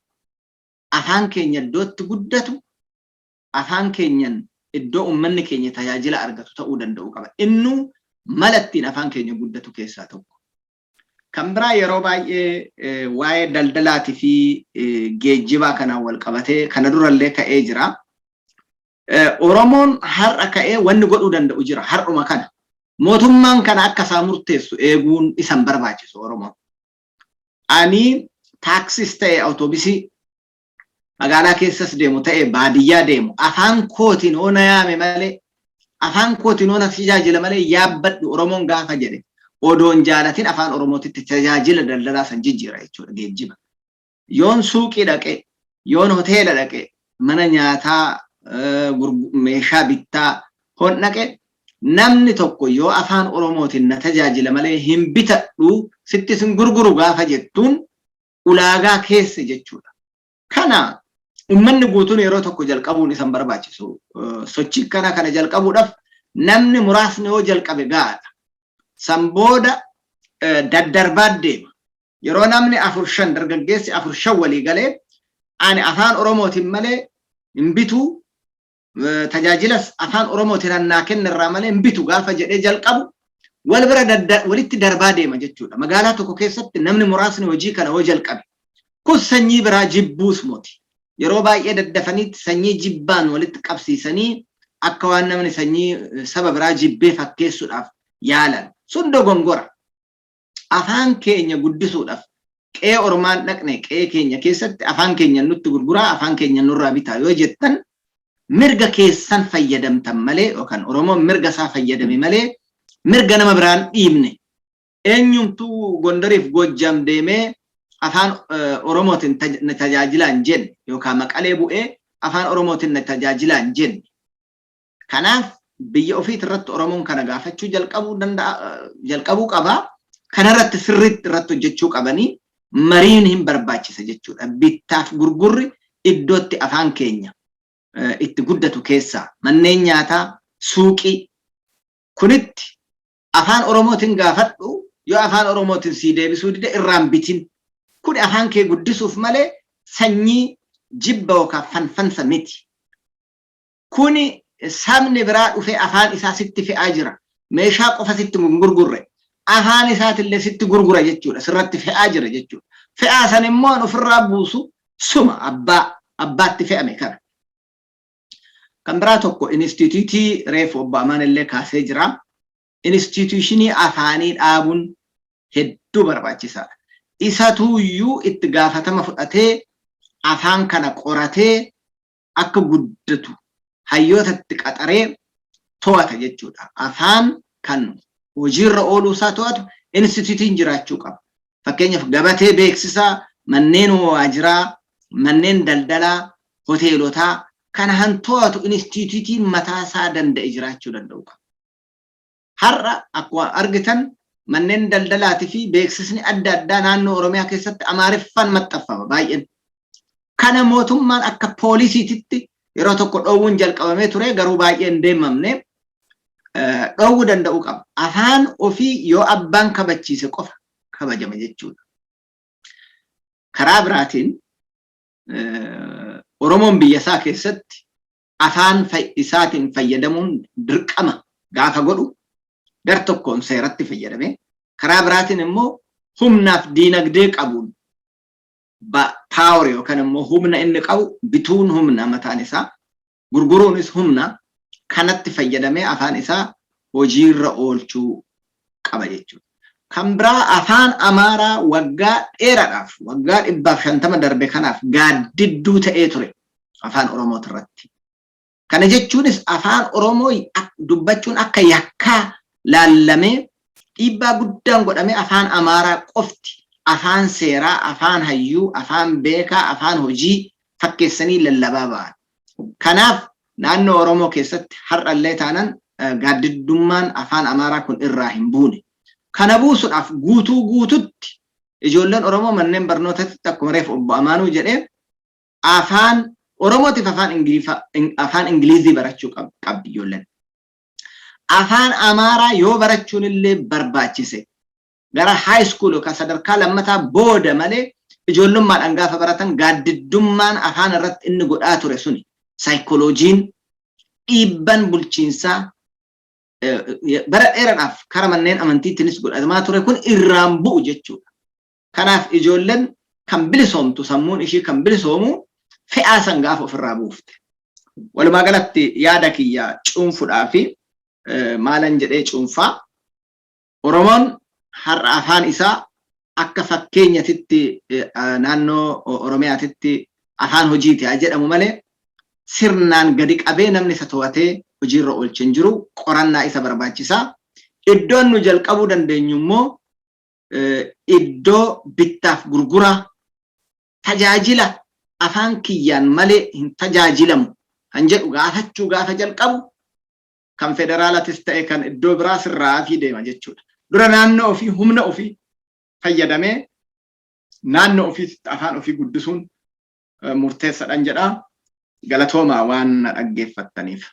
Afaan keenya iddootti guddatu, afaan keenyan iddoo uummanni keenya tajaajila argatu ta'uu danda'u qaba. Innuu mala ittiin afaan keenya guddatu keessaa tokko. Kan biraa, yeroo baay'ee waa'ee daldalaatii fi geejjibaa kanaan wal qabatee kana durallee ka'ee jira. Oromoon har'a ka'ee wanni godhuu danda'u jira har'uma kana. Mootummaan kana akka isaa murteessu eeguun isan barbaachisu Oromoon. Ani taaksis ta'e awutoobisii magaalaa keessas deemu ta'e baadiyyaa deemu afaan kootiin oona yaame malee, afaan kootiin oona tajaajila malee yaabbadhu Oromoon gaafa jedhe, odoon jaalatin afaan Oromootitti tajaajila daldalaa san jijjiira jechuudha geejjiba. Yoon suuqii dhaqe, yoon hoteela dhaqe, mana nyaataa, meeshaa bittaa hon dhaqe, namni tokko yoo afaan Oromootiin na tajaajila malee hin bitadhu, sitti sin gurguru gaafa jettuun ulaagaa keessa jechuudha. Kana uummanni guutuun yeroo tokko jalqabuun isan barbaachisu. Sochii kana kana jalqabuudhaaf namni muraasni yoo jalqabe gahaadha. San booda daddarbaa deema. Yeroo namni afur shan, dargaggeessi afur shan walii galee, ani afaan Oromootiin malee hin bituu, tajaajilas afaan Oromootiin hannaa kennarraa malee hin bitu gaafa jedhee jalqabu, wal bira walitti darbaa deema jechuudha. Magaalaa tokko keessatti namni muraasni hojii kana yoo jalqabe, kun sanyii biraa jibbuus moti. Yeroo baay'ee daddafaniitti sanyii jibbaan walitti qabsiisanii akka waan namni sanyii saba biraa jibbee fakkeessuudhaaf yaalan. Sun dogongora. Afaan keenya guddisuudhaaf qe'ee ormaan dhaqne, qe'ee keenya keessatti afaan keenya nutti gurguraa, afaan keenya nurraa bitaa yoo jettan mirga keessan fayyadamtan malee, yookaan Oromoon mirga isaa fayyadame malee mirga nama biraan dhiibne. Eenyumtuu Gondariif Goojjam deemee afaan Oromootiin na tajaajilaan jenne, yookaan Maqalee bu'ee afaan Oromootiin na tajaajilaan jenne. Kanaaf biyya ofiit irratti Oromoon kana gaafachuu jalqabuu danda'a, jalqabuu qaba. Kanarratti sirriitti irratti hojjechuu qabanii mariin hin barbaachisa jechuudha. Bittaaf gurgurri iddootti afaan keenya itti guddatu keessaa manneen nyaataa, suuqii kunitti afaan Oromootiin gaafadhu, yoo afaan Oromootiin sii deebisuu dide irraan bitin. Kun afaan kee guddisuuf malee sanyii jibba yookaan fanfansa miti. Kuni sabni biraa dhufee afaan isaa sitti fe'aa jira. Meeshaa qofa sitti hin gurgurre. Afaan isaatillee sitti gurgura jechuudha. Sirratti fe'aa jira jechuudha. Fe'aa san immoo an ofirraa buusu suma abbaa abbaatti fe'ame kana. Kan biraa tokko, inistituutii reefu obbo Amaan illee kaasee jira. Instituushinii afaanii dhaabuun hedduu barbaachisaadha. Isatuuyyuu itti gaafatama fudhatee afaan kana qoratee akka guddatu hayyootatti qaxaree to'ata jechuudha. Afaan kan hojiirra ooluu isaa to'atu instituutiin jiraachuu qaba. Fakkeenyaaf gabatee beeksisaa manneen waajjiraa, manneen daldalaa, hoteelotaa kana han to'atu instituutiin mataa isaa danda'e jiraachuu danda'u qaba. Har'a akkuma argitan Manneen daldalaatii fi beeksisni adda addaa naannoo Oromiyaa keessatti Amaariffaan maxxanfama baay'een. Kana mootummaan akka poolisiititti yeroo tokko dhoowwuun jalqabamee ture, garuu baay'ee hin deemamne, dhoowwuu danda'uu qaba. Afaan ofii yoo abbaan kabachiise qofa kabajama jechuudha. Karaa biraatiin Oromoon biyya isaa keessatti afaan isaatiin fayyadamuun dirqama gaafa godhu, gar tokkoon seeratti fayyadame, karaa biraatiin immoo humnaaf diinagdee qabuun, power yookaan immoo humna inni qabu, bituun humna mataan isaa, gurguruunis humna, kanatti fayyadamee afaan isaa hojiirra oolchuu qaba jechuudha. Kan biraa, afaan Amaaraa waggaa dheeraadhaaf, waggaa 150 darbe kanaaf gaaddidduu ta'ee ture afaan Oromooti irratti. Kana jechuunis afaan Oromoo dubbachuun akka yakkaa laallamee, dhiibbaa guddaan godhamee, afaan Amaaraa qofti afaan seeraa, afaan hayyuu, afaan beekaa, afaan hojii fakkeessanii lallabaa ba'an. Kanaaf naannoo Oromoo keessatti har'allee taanan gaaddiddummaan afaan Amaaraa kun irraa hin buune. Kana buusuudhaaf guutuu guututti ijoolleen Oromoo manneen barnootaatti, akkuma reefu obbo Amaanuu jedhee, afaan Oromootiif afaan Ingilizii barachuu qabdi ijoolleen. Afaan Amaaraa yoo barachuun illee barbaachise gara high school yookaan sadarkaa lammataa booda malee, ijoollummaadhaan gaafa baratan gaaddiddummaan afaan irratti inni godhaa ture suni, saayikolojiin dhiibban bulchiinsaa bara dheeraadhaaf kara manneen amantiittinis godhatamaa ture kun irraan bu'u jechuudha. Kanaaf ijoolleen kan bilisoomtu, sammuun ishii kan bilisoomu fe'aa san gaafa ofirraa buufte. Walumaa galatti yaada kiyya cuunfuudhaa fi maalan jedhee cuunfaa, Oromoon har'a afaan isaa akka fakkeenyatitti naannoo Oromiyaatitti afaan hojiiti haa jedhamu malee, sirnaan gadi qabee namni isa to'atee hojiirra oolche hin jiru, qorannaa isa barbaachisaa. Iddoon nu jalqabuu dandeenyu immoo iddoo bittaaf gurguraa, tajaajila afaan kiyyaan malee hin tajaajilamu kan jedhu gaafachuu gaafa jalqabu, kan federaalatis ta'e kan iddoo biraa sirraa fi deema jechuudha. Dura naannoo ofii humna ofii fayyadamee naannoo ofiitti afaan ofii guddisuun murteessaadhaan jedha. Galatoomaa waan na dhaggeeffattaniif.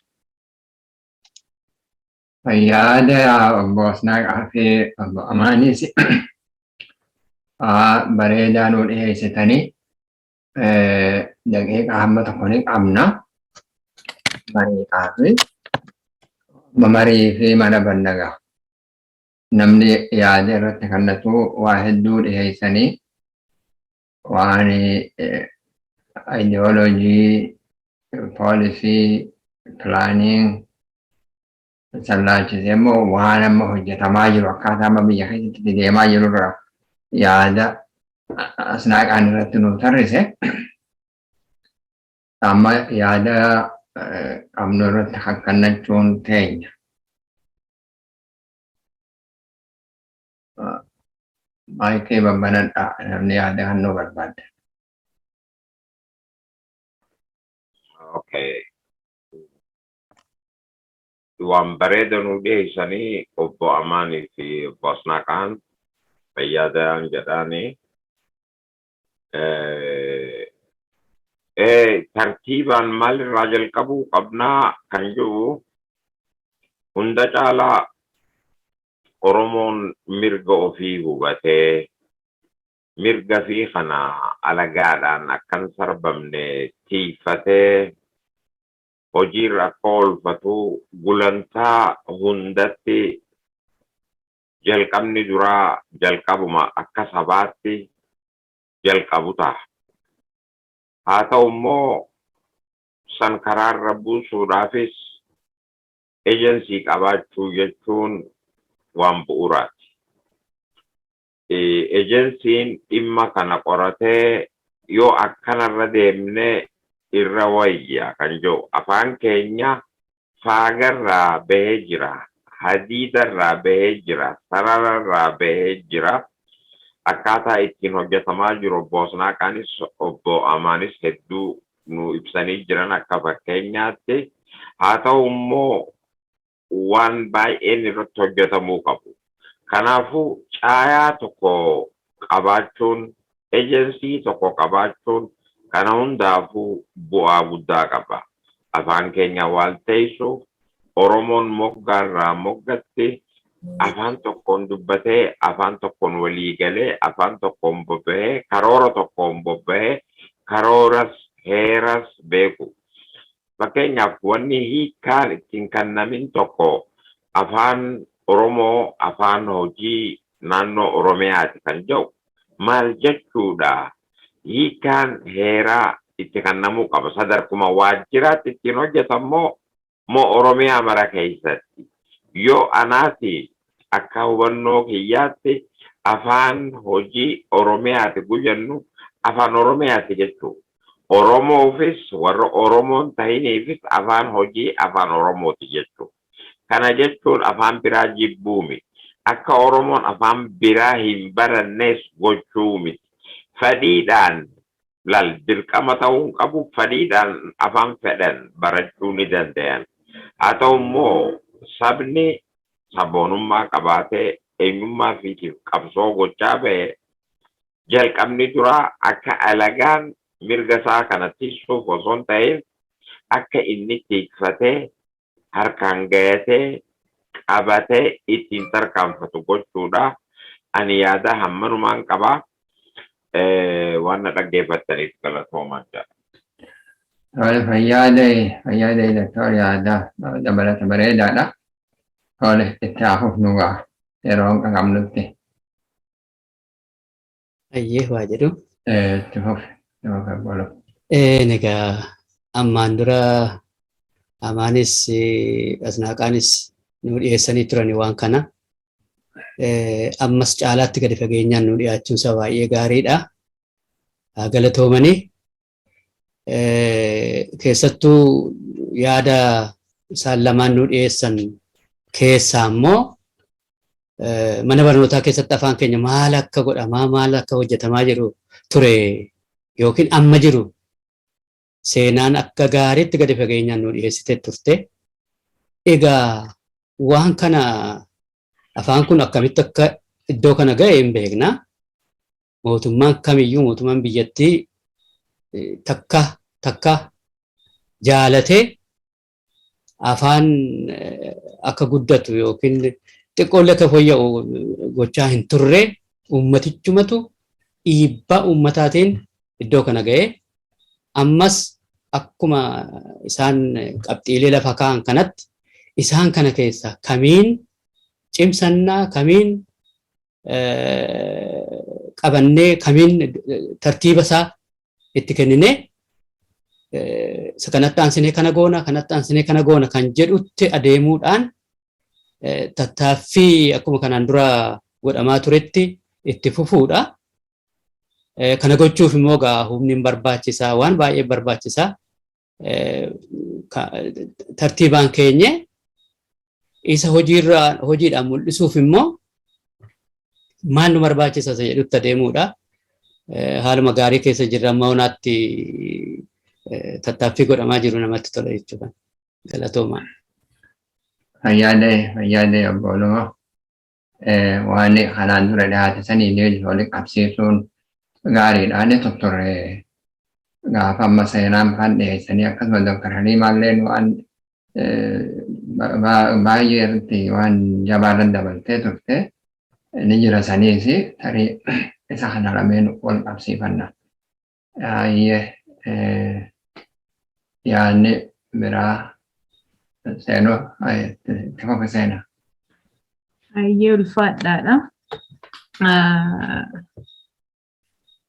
Yaada obbo Asnaaqaa fi obbo Amaanis bareedaa nuu dhiyeessitanii, daqiiqaa hamma tokko ni qabna. Mariidhaa fi marii fi mana bannagaa. Namni yaada irratti kannatu waa hedduu dhiyeessanii, waan ideology, policy, planning sallaalchisee immoo waan amma hojjetamaa jiru, akkaataa amma biyya keessatti deemaa jiru irraa yaada Asnaaqaan irratti nu tarrise. Amma yaada qabnu irratti hakkannachuun teenya. Maayikii babbanadha, namni yaada kannuu barbaadde. Okay. Waan bareeda nuu dhiyeessanii obbo Amaanii fi obbo Asnaaqaan, fayyaadaan jedhaanii. Tartiibaan maalirraa jalqabuu qabnaa kan jiru, hunda caalaa Oromoon mirga ofii hubatee, mirga fi kana alagaadhaan akkan sarbamne tiifatee hojiirra akka oolfatu gulantaa hundatti jalqabni duraa jalqabuma akka sabaatti jalqabu ta'a. Haa ta'u immoo san karaarra buusuudhaafis ejensii qabaachuu jechuun waan bu'uuraati. Ejensiin dhimma kana qoratee yoo akkanarra deemne irra wayya kan jiru, afaan keenya faagarraa bahee jira, hadiidarraa bahee jira, sarararraa bahee jira. Akkaataa ittiin hojjetamaa jiru obbo Asnaaqaanis obbo Amaanis hedduu nu ibsanii jiran akka fakkeenyaatti. Haa ta'u immoo waan baay'een irratti hojjetamuu qabu. Kanaafuu caayaa tokko qabaachuun, ejensii tokko qabaachuun kana hundaafuu bu'aa guddaa qaba. Afaan keenya waalteessuuf, Oromoon moggaarraa moggatti afaan tokkoon dubbatee, afaan tokkoon walii galee, afaan tokkoon bobba'ee, karoora tokkoon bobba'ee, karooras heeras beeku. Fakkeenyaaf, wanni hiikkaan ittiin kennamin tokko afaan Oromoo afaan hojii naannoo Oromiyaati kan jedhu maal jechuudha? Hiikkaan heeraa itti kennamuu qaba. Sadarkuma waajjiraatti ittiin hojjetammoo moo Oromiyaa mara keessatti? Yoo anaati, akka hubannoo kiyyaatti, afaan hojii Oromiyaati guyyannu afaan Oromiyaati jechuudha. Oromoofis warra Oromoon tahiniifis afaan hojii afaan Oromooti jechuudha. Kana jechuun afaan biraa jibbuu miti. Akka Oromoon afaan biraa hin barannes gochuu miti. Fedhiidhaan lal dirqama ta'uu hin qabu, fedhiidhaan afaan fedhan barachuu ni danda'an. Haa ta'u immoo, sabni sabboonummaa qabaatee eenyummaa fiitiif qabsoo gochaa ba'e, jalqabni duraa akka alagaan mirga isaa kana tiksuuf osoo hin ta'in, akka inni tikfatee harkaan gayatee qabatee ittiin tarkaanfatu gochuudha. Ani yaada hammanumaan qabaa. Waan na dhaggeeffattaniif galatoomaa jedha. Tole, fayyaadee, fayyaadee doktor, yaada dabalata bareedaadha. Tole, itti hafuuf nu ga'a yeroo qabnutti. Ayyee, waa jedhu. Itti fufi, itti fufi obboloo. Egaa ammaan dura Amaanis Asnaaqaanis nu dhiyeessanii turani waan kana. Ammas caalaatti gadi fageenyaan nu dhiyaachuun isaa baay'ee gaariidha. Galatoomanii. Keessattuu yaada isaan lamaan nu dhiyeessan keessaa immoo mana barnootaa keessatti afaan keenya maal akka godhamaa, maal akka hojjetamaa jiru ture yookiin amma jiru seenaan akka gaariitti gadi fageenyaan nu dhiyeessitee turte. Egaa waan kana, afaan kun akkamitti akka iddoo kana ga'e hin beekna. Mootummaan kamiyyuu, mootummaan biyyattii takka takka jaalatee afaan akka guddatu yookiin xiqqoollee akka fooyya'u gochaa hin turre. Uummatichumatu dhiibbaa uummataatiin iddoo kana ga'e. Ammas akkuma isaan qabxiilee lafa kaa'an kanatti, isaan kana keessa kamiin cimsannaa, kamiin qabannee, kamiin tartiiba isaa itti kenninee, isa kanatti aansinee kana goona, kanatti aansinee kana goona kan jedhutti adeemuudhaan tattaaffii akkuma kanaan dura godhamaa turetti itti fufuudha. Kana gochuuf immoo gaa humni hin barbaachisaa, waan baay'ee barbaachisaa. Tartiibaan keenye isa hojiirra hojiidhaan mul'isuuf immoo maal nu barbaachisa isa jedhutti adeemuudha. Haaluma gaarii keessa jirra, amma honaatti tattaaffii godhamaa jiru namatti tola jechuudha. Galatoomaa. Fayyaadee, fayyaadee obboloo. Waan kanaan dura dhiyaate saniin walitti qabsiisuun gaariidha. Inni tutturre gaafa amma seenaan kan dhiyeessanii, akkasuma Dr. Haliimaallee waan baay'ee irratti waan jabaarran dabaltee turte ni jira, saniis tarii isa kana lameen wal qabsiifanna. Baay'ee yaadni biraa seenuu, itti fufi seena. Baay'ee ulfaadhaadha.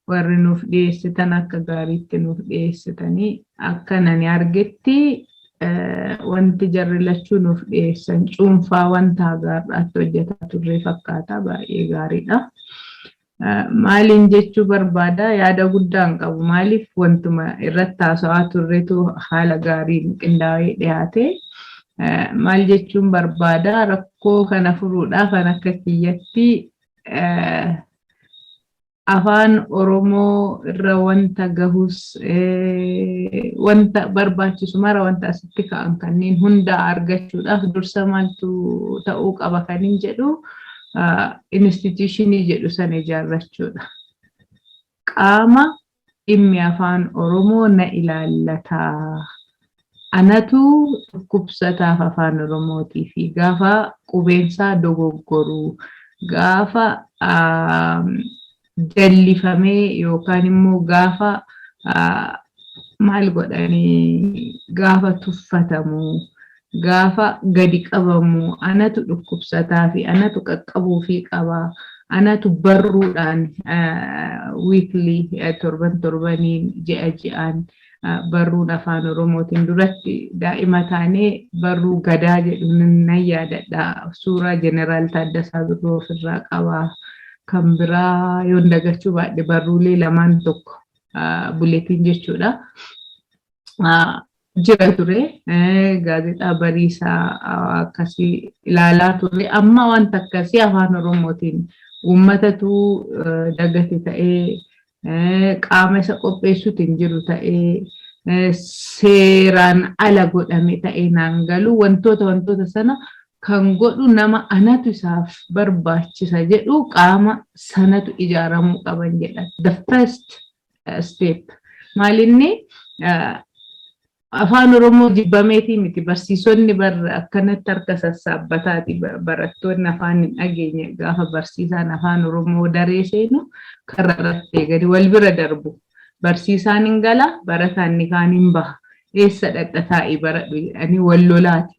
Warri nuuf dhiyeessitan akka gaariitti nuuf dhiyeessitanii, akka nani argetti wanti jarri lachuu nuuf dhiyeessan cuunfaa wanta hagaarraatti hojjetaa turre fakkaata, baay'ee gaariidha. Maaliin jechuu barbaada, yaada guddaa hin qabu. Maaliif, wantuma irratti haasa'aa turretu haala gaariin qindaa'ee dhiyaate. Maal jechuun barbaada, rakkoo kana furuudhaaf kan akka kiyyatti afaan Oromoo irra wanta gahus, wanta barbaachisu mara, wanta asitti ka'an kanneen hunda argachuudhaaf dursa maaltu ta'uu qaba kanin jedhu. Institution jedhu sana ijaarrachuudha. Qaama dhimmi afaan Oromoo na ilaallataa. Anatu dhukkubsataaf afaan Oromootii fi gaafa qubeensaa dogoggoru, gaafa jallifamee yookaan immoo gaafa maal godhanii, gaafa tuffatamu, gaafa gadi qabamu, anatu dhukkubsataa fi anatu qaqqabuufii qaba. Anatu barruudhaan weekly, torban torbaniin, ji'a ji'aan barruun afaan Oromootiin. Duratti daa'ima taanee barruu Gadaa jedhu nan yaadadha. Suuraa Jeneraal Taaddasaa Birruu ofirraa qaba. Kan biraa yoon dagachuu baadhe barruulee lamaan tokko, bulletin jechuudha. Jira ture, gaazexaa Bariisaa akkasii ilaalaa ture. Amma wanta akkasii afaan Oromootiin uummatatu dagate ta'ee, qaama isa qopheessuutu hin jiru ta'ee, seeraan ala godhame ta'ee naan galu. Wantoota sana kan godhu nama anatu isaaf barbaachisa jedhu, qaama sanatu ijaaramuu qaban jedha. The first step maalinni afaan Oromoo jibbameetii miti. Barsiisonni bar akkanatti harka sassaabbataati. Barattoonni afaan hin dhageenye gaafa barsiisaan afaan Oromoo daree seenu karra irratti eeganii wal bira darbu. Barsiisaan hin gala, barataan ni kaan hin baha. Eessa dhaqxa, taa'ii baradhu jedhanii wal lolaati.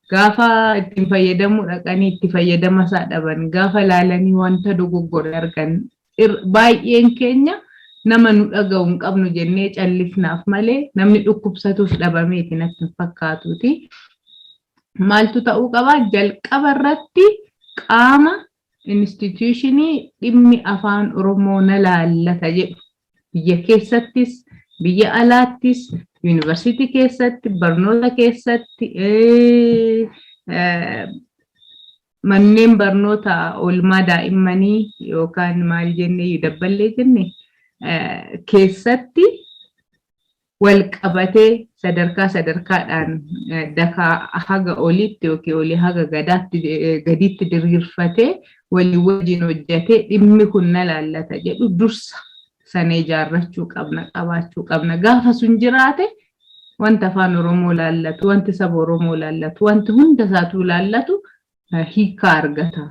Gaafa ittiin fayyadamuu dhaqanii itti fayyadama isaa dhaban, gaafa laalanii wanta dogoggore argan, baay'een keenya nama nu dhaga'u hin qabnu jennee callifnaaf malee namni dhukkubsatuuf dhabameeti natti hin fakkaatuuti. Maaltu ta'uu qabaa? Jalqaba irratti qaama institution dhimmi afaan Oromoo na laallata jedhu, biyya keessattis, biyya alaattis, yuunivarsiitii keessatti, barnoota keessatti, manneen barnoota oolmaa daa'immanii yookaan maal jennee dabballee jenne keessatti wal qabatee sadarkaa sadarkaadhaan dakaa haga oliitti yookiin olii haga gadaatti gaditti diriirfatee walii wajjin hojjetee dhimmi kun na laallata jedhu dursa sana ijaarrachuu qabna, qabaachuu qabna. Gaafa sun jiraate wanta afaan Oromoo laallatu, wanti saba Oromoo laallatu, wanti hunda isaatu laallatu hiikaa argata.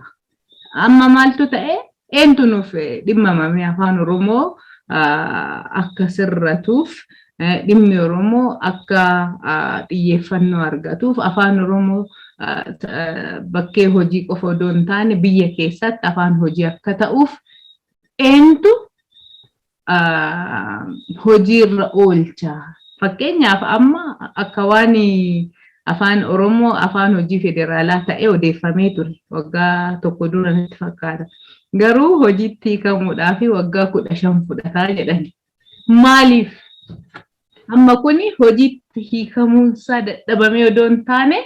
Amma maaltu ta'e? Eentu nuuf dhimmamame afaan Oromoo akka sirratuuf, dhimmi Oromoo akka xiyyeeffannoo argatuuf, afaan Oromoo bakkee hojii qofa odoo hin taane biyya keessatti afaan hojii akka ta'uuf eentu hojiirra oolcha? Fakkeenyaaf, amma akka waan afaan Oromoo afaan hojii federaalaa ta'ee odeeffamee ture waggaa tokko dura natti fakkaata. Garuu hojiitti hiikamuudhaaf waggaa 15 fudhataa jedhani. Maaliif? Amma kuni hojiitti hiikamuunsaa dadhabamee odoo hin taane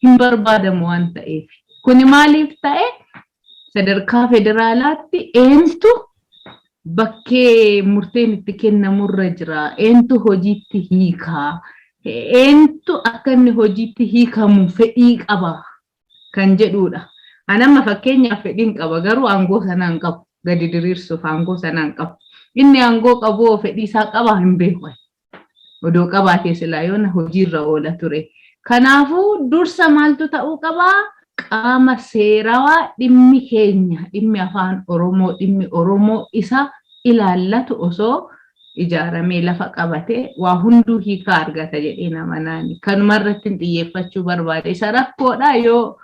hin barbaadamu waan ta'eef. Kuni maaliif ta'e? Sadarkaa federaalaatti eentu bakkee murteen itti kennamurra jira? Eentu hojiitti hiikaa? Eentu akka inni hojiitti hiikamu fedhii qaba kan jedhudha. Ani amma fakkeenyaaf fedhiin qaba, garuu aangoo sanaan qabu. Gadi diriirsuuf aangoo sanaan qabu. Inni aangoo qabu fedhii isaa qaba hin beeku. Odoo qabaatee silaa yoona hojiirra oola ture. Kanaafuu dursa maaltu ta'uu qabaa? Qaama seerawaa dhimmi keenya, dhimmi afaan Oromoo, dhimmi Oromoo isa ilaallatu osoo ijaaramee lafa qabatee waa hunduu hiikaa argata jedhee nama naani. Kanuma irratti xiyyeeffachuu barbaade. Isa rakkoodha yoo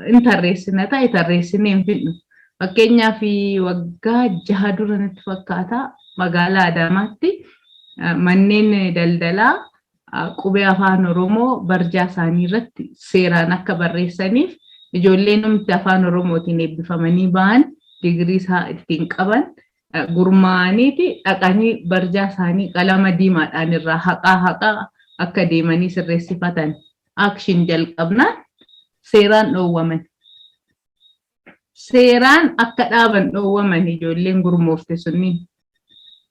in tarreessina ta'e tarreessinee hin fidnu. Fakkeenyaaf, waggaa 6 dura natti fakkaata, magaalaa Adaamaatti manneen daldalaa qubee afaan Oromoo barjaa isaanii irratti seeraan akka barreessaniif ijoolleen numti afaan Oromootiin eebbifamanii ba'an, digirii isaa ittiin qaban, gurmaa'aniiti dhaqanii barjaa isaanii qalama diimaadhaan irraa haqaa haqaa akka deemanii sirreessifatan action jalqabnaan seeraan dhoowwaman. Seeraan akka dhaaban dhoowwaman ijoolleen gurmoofte sunniin,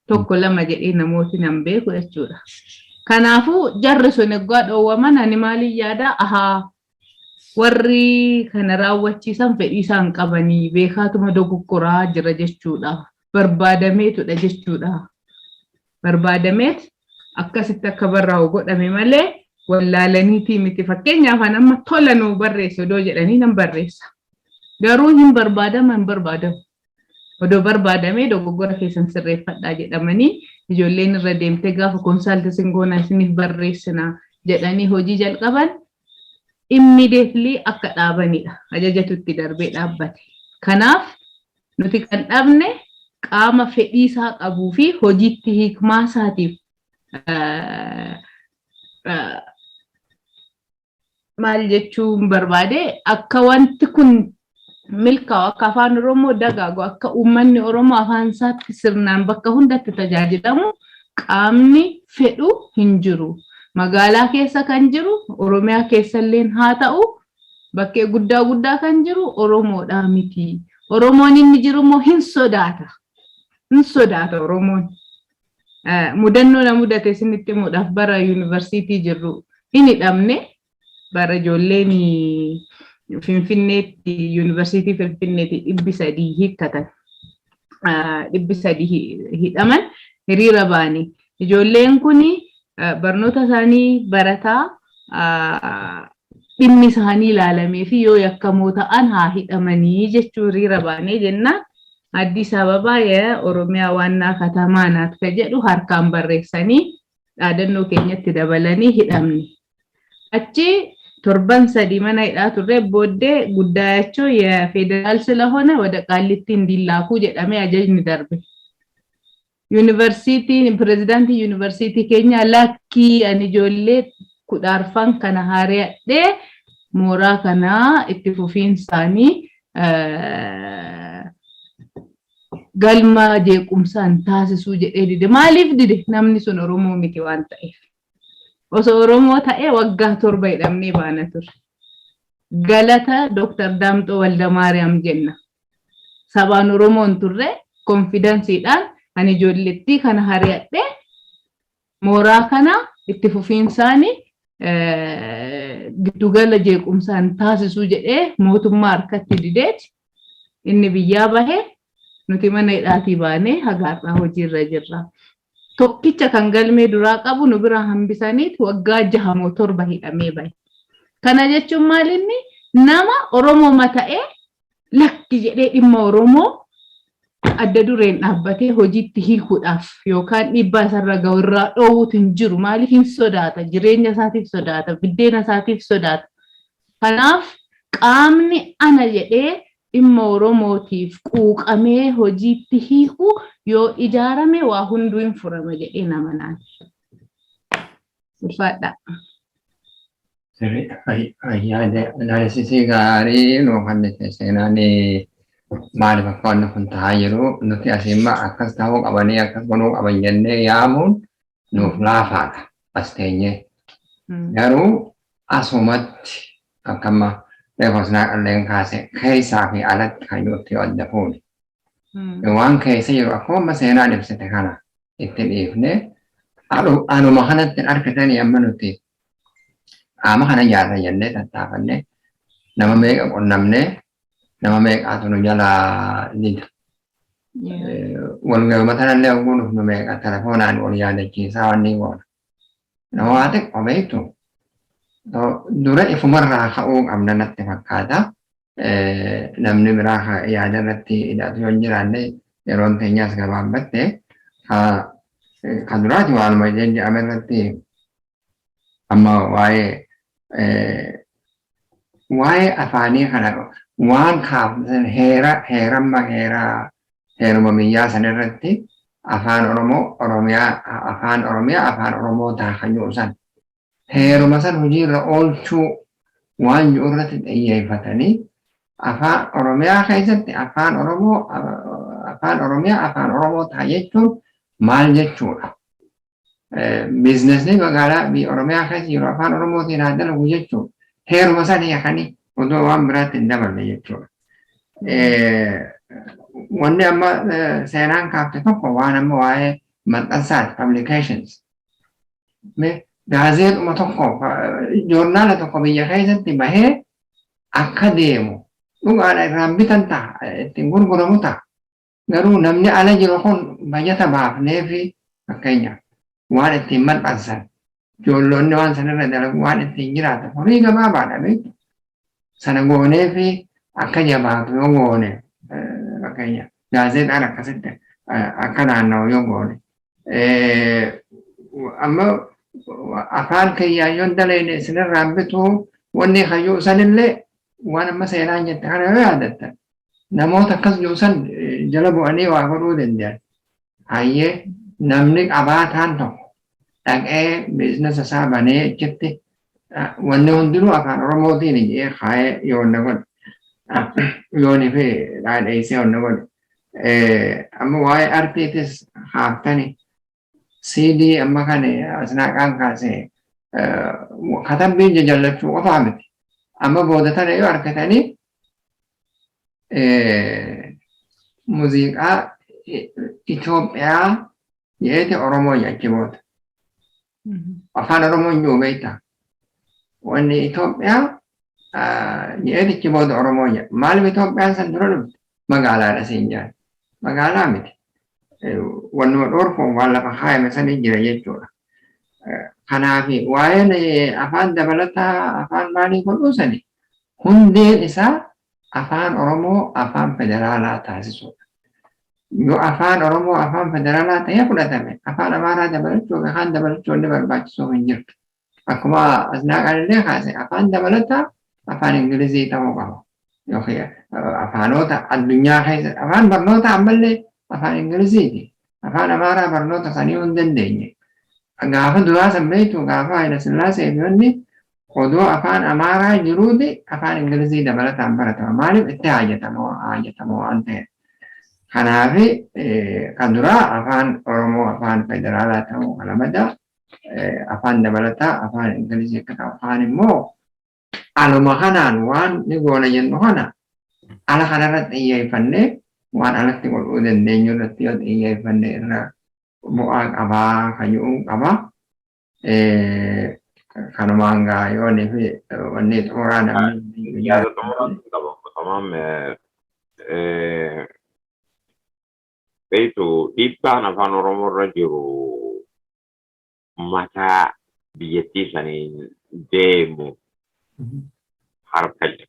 tokko lama jedhee namooti nan beeku jechuudha. Kanaafuu jarri sun eeggaa dhoowwaman ani maaliin yaada? Ahaa. Warri kana raawwachiisan fedhii isaan qabanii beekaatuma dogoggoraa jira jechuudha. Barbaadameetudha jechuudha. Barbaadameet akkasitti akka barraa'u godhame malee wallaalaniitii miti. Fakkeenyaaf an amma tola nuu barreesse odoo jedhanii nan barreessa. Garuu hin barbaadama, hin barbaadamu. Odoo barbaadamee dogoggora keessan sirreeffadhaa jedhamanii ijoolleen irra deemtee gaafa consult isin goona, isiniif barreessina jedhanii hojii jalqaban, immediately akka dhaabanidha. Ajajatu itti darbee dhaabbate. Kanaaf nuti kan dhabne qaama fedhii isaa qabuu fi hojiitti hiikmaa isaatiif maal jechuun barbaade, akka wanti kun milkaa'u, akka afaan Oromoo dagaagu, akka uummanni Oromoo afaan isaatti sirnaan bakka hundatti tajaajilamu qaamni fedhu hin jiru. Magaalaa keessa kan jiru, Oromiyaa keessalleen haa ta'u, bakkee guddaa guddaa kan jiru Oromoodhaa miti. Oromoon inni jiru immoo hin sodaata. Hin sodaata Oromoon. Mudannoo na mudate isinitti himuudhaaf, bara yuunivarsiitii jirru hin hidhamne, bara ijoolleen Finfinneetti, yuunivarsiitii Finfinneetti 300 hiikkatan. 300 hidhaman, hiriira ba'anii. Ijoolleen kun barnoota isaanii barataa dhimmi isaanii ilaalamee fi yoo yakkamoo ta'an haa hidhamanii jechuu hiriira baanee jennaan, Addis Ababaa የኦሮሚያ ዋና ከተማ ናት ka jedhu harkaan barreessanii dhaadannoo keenyatti dabalanii hidhamne. Achi torban 3 mana hidhaa turre. Booddee ጉዳያቸው የፌዴራል ስለሆነ ወደ ቃሊቲ እንዲላኩ jedhamee ajajni darbe. Yuunivarsiitiin, pirezidaantii yuunivarsiitii keenya, lakkii, ani ijoollee 14 kana haari'adhee mooraa kanaa itti fufiinsaanii galma jeequmsaan taasisuu jedhee dide. Maaliif dide? Namni sun Oromoo miti waan ta'eef. Osoo Oromoo ta'ee waggaa 7 hidhamnee baana ture. Galata Dooktar Daamxoo Waldamaariyaam jenna. Sabaan Oromoon turre confidenceiidhaan ani ijoollettii kana hari'adhee mooraa kana itti fufiinsaanii giddugala jeequmsaan taasisuu jedhee mootummaa harkatti dideeti. Inni biyyaa bahee, nuti mana hidhaatii baanee haga har'aa hojiirra jirra. Tokkicha kan galmee duraa qabu nu biraa hambisaniit waggaa 6 moo 7 hidhamee bahe. Kana jechuun maal? Inni nama Oromoo ta'ee lakki jedhee dhimma Oromoo adda dureen dhaabbatee hojiitti hiikuudhaaf yookaan dhiibbaa isarra gahu irraa dhoowwutu hin jiru. Maaliif? Hin sodaata? Jireenya isaatiif sodaata. Biddeena isaatiif sodaata. Kanaaf qaamni ana jedhee dhimma Oromootiif quuqamee hojiitti hiiku yoo ijaarame waa hunduu hin furama jedhee nama naan. Ulfaadha. Yaada analysisii gaarii nuu kennite. Seenaan maaliif akka wanni kun ta'aa jiru nuti asiin akkas ta'uu qabanii, akkas godhuu qaban jennee yaamuun nuuf laafaadha as teenyee. Garuu asumatti akkama beekumsa qalleen kaase keessaa fi alatti kan itti adda fuune. Waan keessa jiru akkuma amma seenaan ibsite kana itti dhiifne, anuma kanatti argatanii amma nuti qaama kana ijaarra jennee tattaafannee nama meeqa qunnamnee, nama meeqaatu nu jalaa dida. Walgahuma tanallee oguu dhufnu meeqa telefoonaan wal yaadachiisaa wanni goona. Nama waa xiqqoo beektu dura ifumarraa ka'uu qabna natti fakkaata. Namni biraa yaada irratti hidhatu yoo hin jiraanne, yeroon teenyaas gabaabbatte, kan duraati waanuma jedhame irratti amma waa'ee afaanii kana waan kaaftan, heera heeramma heera heeruma biyyaa san irratti afaan Oromoo Oromiyaa, afaan Oromiyaa afaan Oromoo ta'a kan jiru san, heeruma san hojiirra oolchuu waan jiru irratti xiyyeeffatanii, afaan Oromiyaa keessatti afaan Oromoo, afaan Oromiyaa afaan Oromoo ta'a jechuun maal jechuudha? Businessni magaalaa biyya Oromiyaa keessa jiru afaan Oromootiin haa dalagu jechuun heeruma san hiikanii odoo waan biraatti hin daballe jechuudha. Wanni amma seenaan kaafte tokko waan amma waa'ee maxxansaati, publications. Gaazeexuma tokko, joornaala tokko biyya keessatti bahee Akka deemu dhugaadha irraan bitan ta'a, ittiin gurguramu ta'a. Garuu namni ala jiru kun bajata baafnee fi fakkeenyaaf waan ittiin maxxansan, ijoollonni waan sanarra dalagu, waan ittiin jiraatan horii gabaabaadha beektu. Sana goonee fi akka jabaatu yoo goone, fakkeenyaaf gaazexaan akkasitti akka naanna'u yoo goone. Amma afaan kiyyaan yoon dalayne isinirraan bituu wanni hayyuu sanillee, waan amma seenaan jette kana yoo yaadattan, namoota akkas jiru san jala bu'anii waa godhuu danda'an. Hayyee, namni qabaataan tokko dhaqee business isaa banee achitti wanni hundinuu afaan Oromootiin jedhee kaayee yoo na godhe, yooni fi dhaadheessee wanna godhe. Amma waa'ee artiitis haaftani, CD amma kan asnaaqaan kaasee katabbiin jajallachuu qofaa miti. Amma booda tana yoo argatanii muuziqaa Itoophiyaa jeete Oromoo achi booda. Afaan Oromoo hin jiru beektaa. Wanni Itoophiyaa jeete achi booda Oromoo jedha. Maaliif Itoophiyaan san dura dhufte? Magaalaadha siin jedhan. Magaalaa miti. Wannuma dhorkuun waan lafa kaayame sanii jira jechuudha. Kanaaf waa'een afaan dabalataa, afaan maalii godhuu sani, hundeen isaa afaan Oromoo afaan federaalaa taasisuudha. Yoo afaan Oromoo afaan federaalaa ta'ee fudhatame, afaan Amaaraa dabalachuu, afaan dabalachuu inni barbaachisuu hin jirtu. Akkuma asnaaqaan illee kaase, afaan dabalataa afaan Ingilizii ta'uu qaba. Yookiin afaanota addunyaa keessa afaan barnoota ammallee afaan Ingiliziiti. Afaan Amaaraa barnoota sanii hin dandeenye. Gaafa duraa san beektu, gaafa Haayila Sillaasee fi wanni odoo afaan Amaaraa jiruuti afaan Ingilizii dabalataan baratama. Maaliif itti haajatamoo waan ta'eef. Kanaaf kan duraa afaan Oromoo afaan federaalaa ta'uu kana mada afaan dabalataa afaan Ingilizii akka ta'u, afaan immoo aluma kanaan waan ni goona jennu kana ala kanarratti xiyyeeffannee, waan alatti godhuu dandeenyu irratti yoo xiyyeeffanne irra bu'aa qabaa kan jedhu qabaa. Kanumaan gaa yoo fi wanni xumuraa namni. Yaada xumuraa qaba. Tamaam, beektu, dhiibbaan afaan Oromoo irra jiru mataa biyyattii saniin deemu harka jira.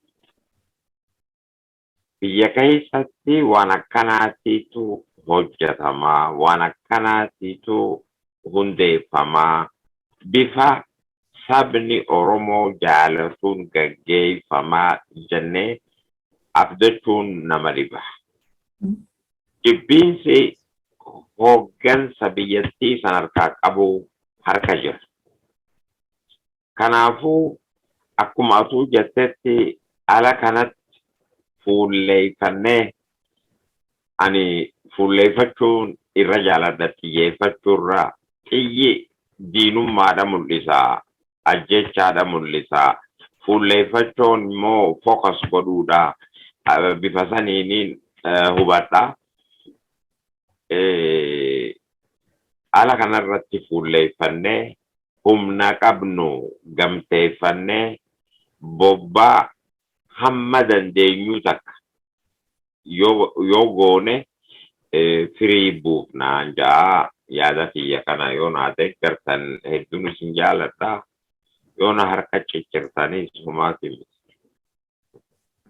Biyya keessatti waan akkanaatiitu hojjetamaa, waan akkanaatiitu hundeeffamaa, bifa sabni Oromoo jaalatuun gaggeeffamaa jennee abdachuun nama dhiba. Jibbiinsi hooggansa biyyattii san harkaa qabu harka jira. Kanaafuu akkuma atuu jettetti ala kanatti fuulleeffannee, ani fuulleeffachuun irra jaaladha xiyyeeffachuurra. Xiyyi diinummaadha mul'isa, ajjechaadha mul'isa. Fuulleeffachuun immoo focus godhuudha. Bifa saniiniin hubadha. Ala kanarratti fuulleeffannee, humna qabnu gamteeffannee, bobbaa hamma dandeenyu takka yoo goone firii buufnaan ja'a. Yaada kiyya kana yoo naa deeggartan hedduun isin jaaladha. Yoo na harka ciccirtanis humaati miti.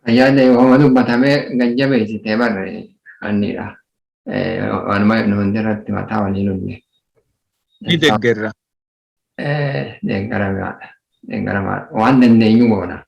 Yaada yoo dubbatamee gajjabeessitee barre anniidha. Waanuma nu hundirratti mataa walii lulle. Ni deeggarra. Deeggaramaadha. Deeggaramaadha. Waan dandeenyu goona.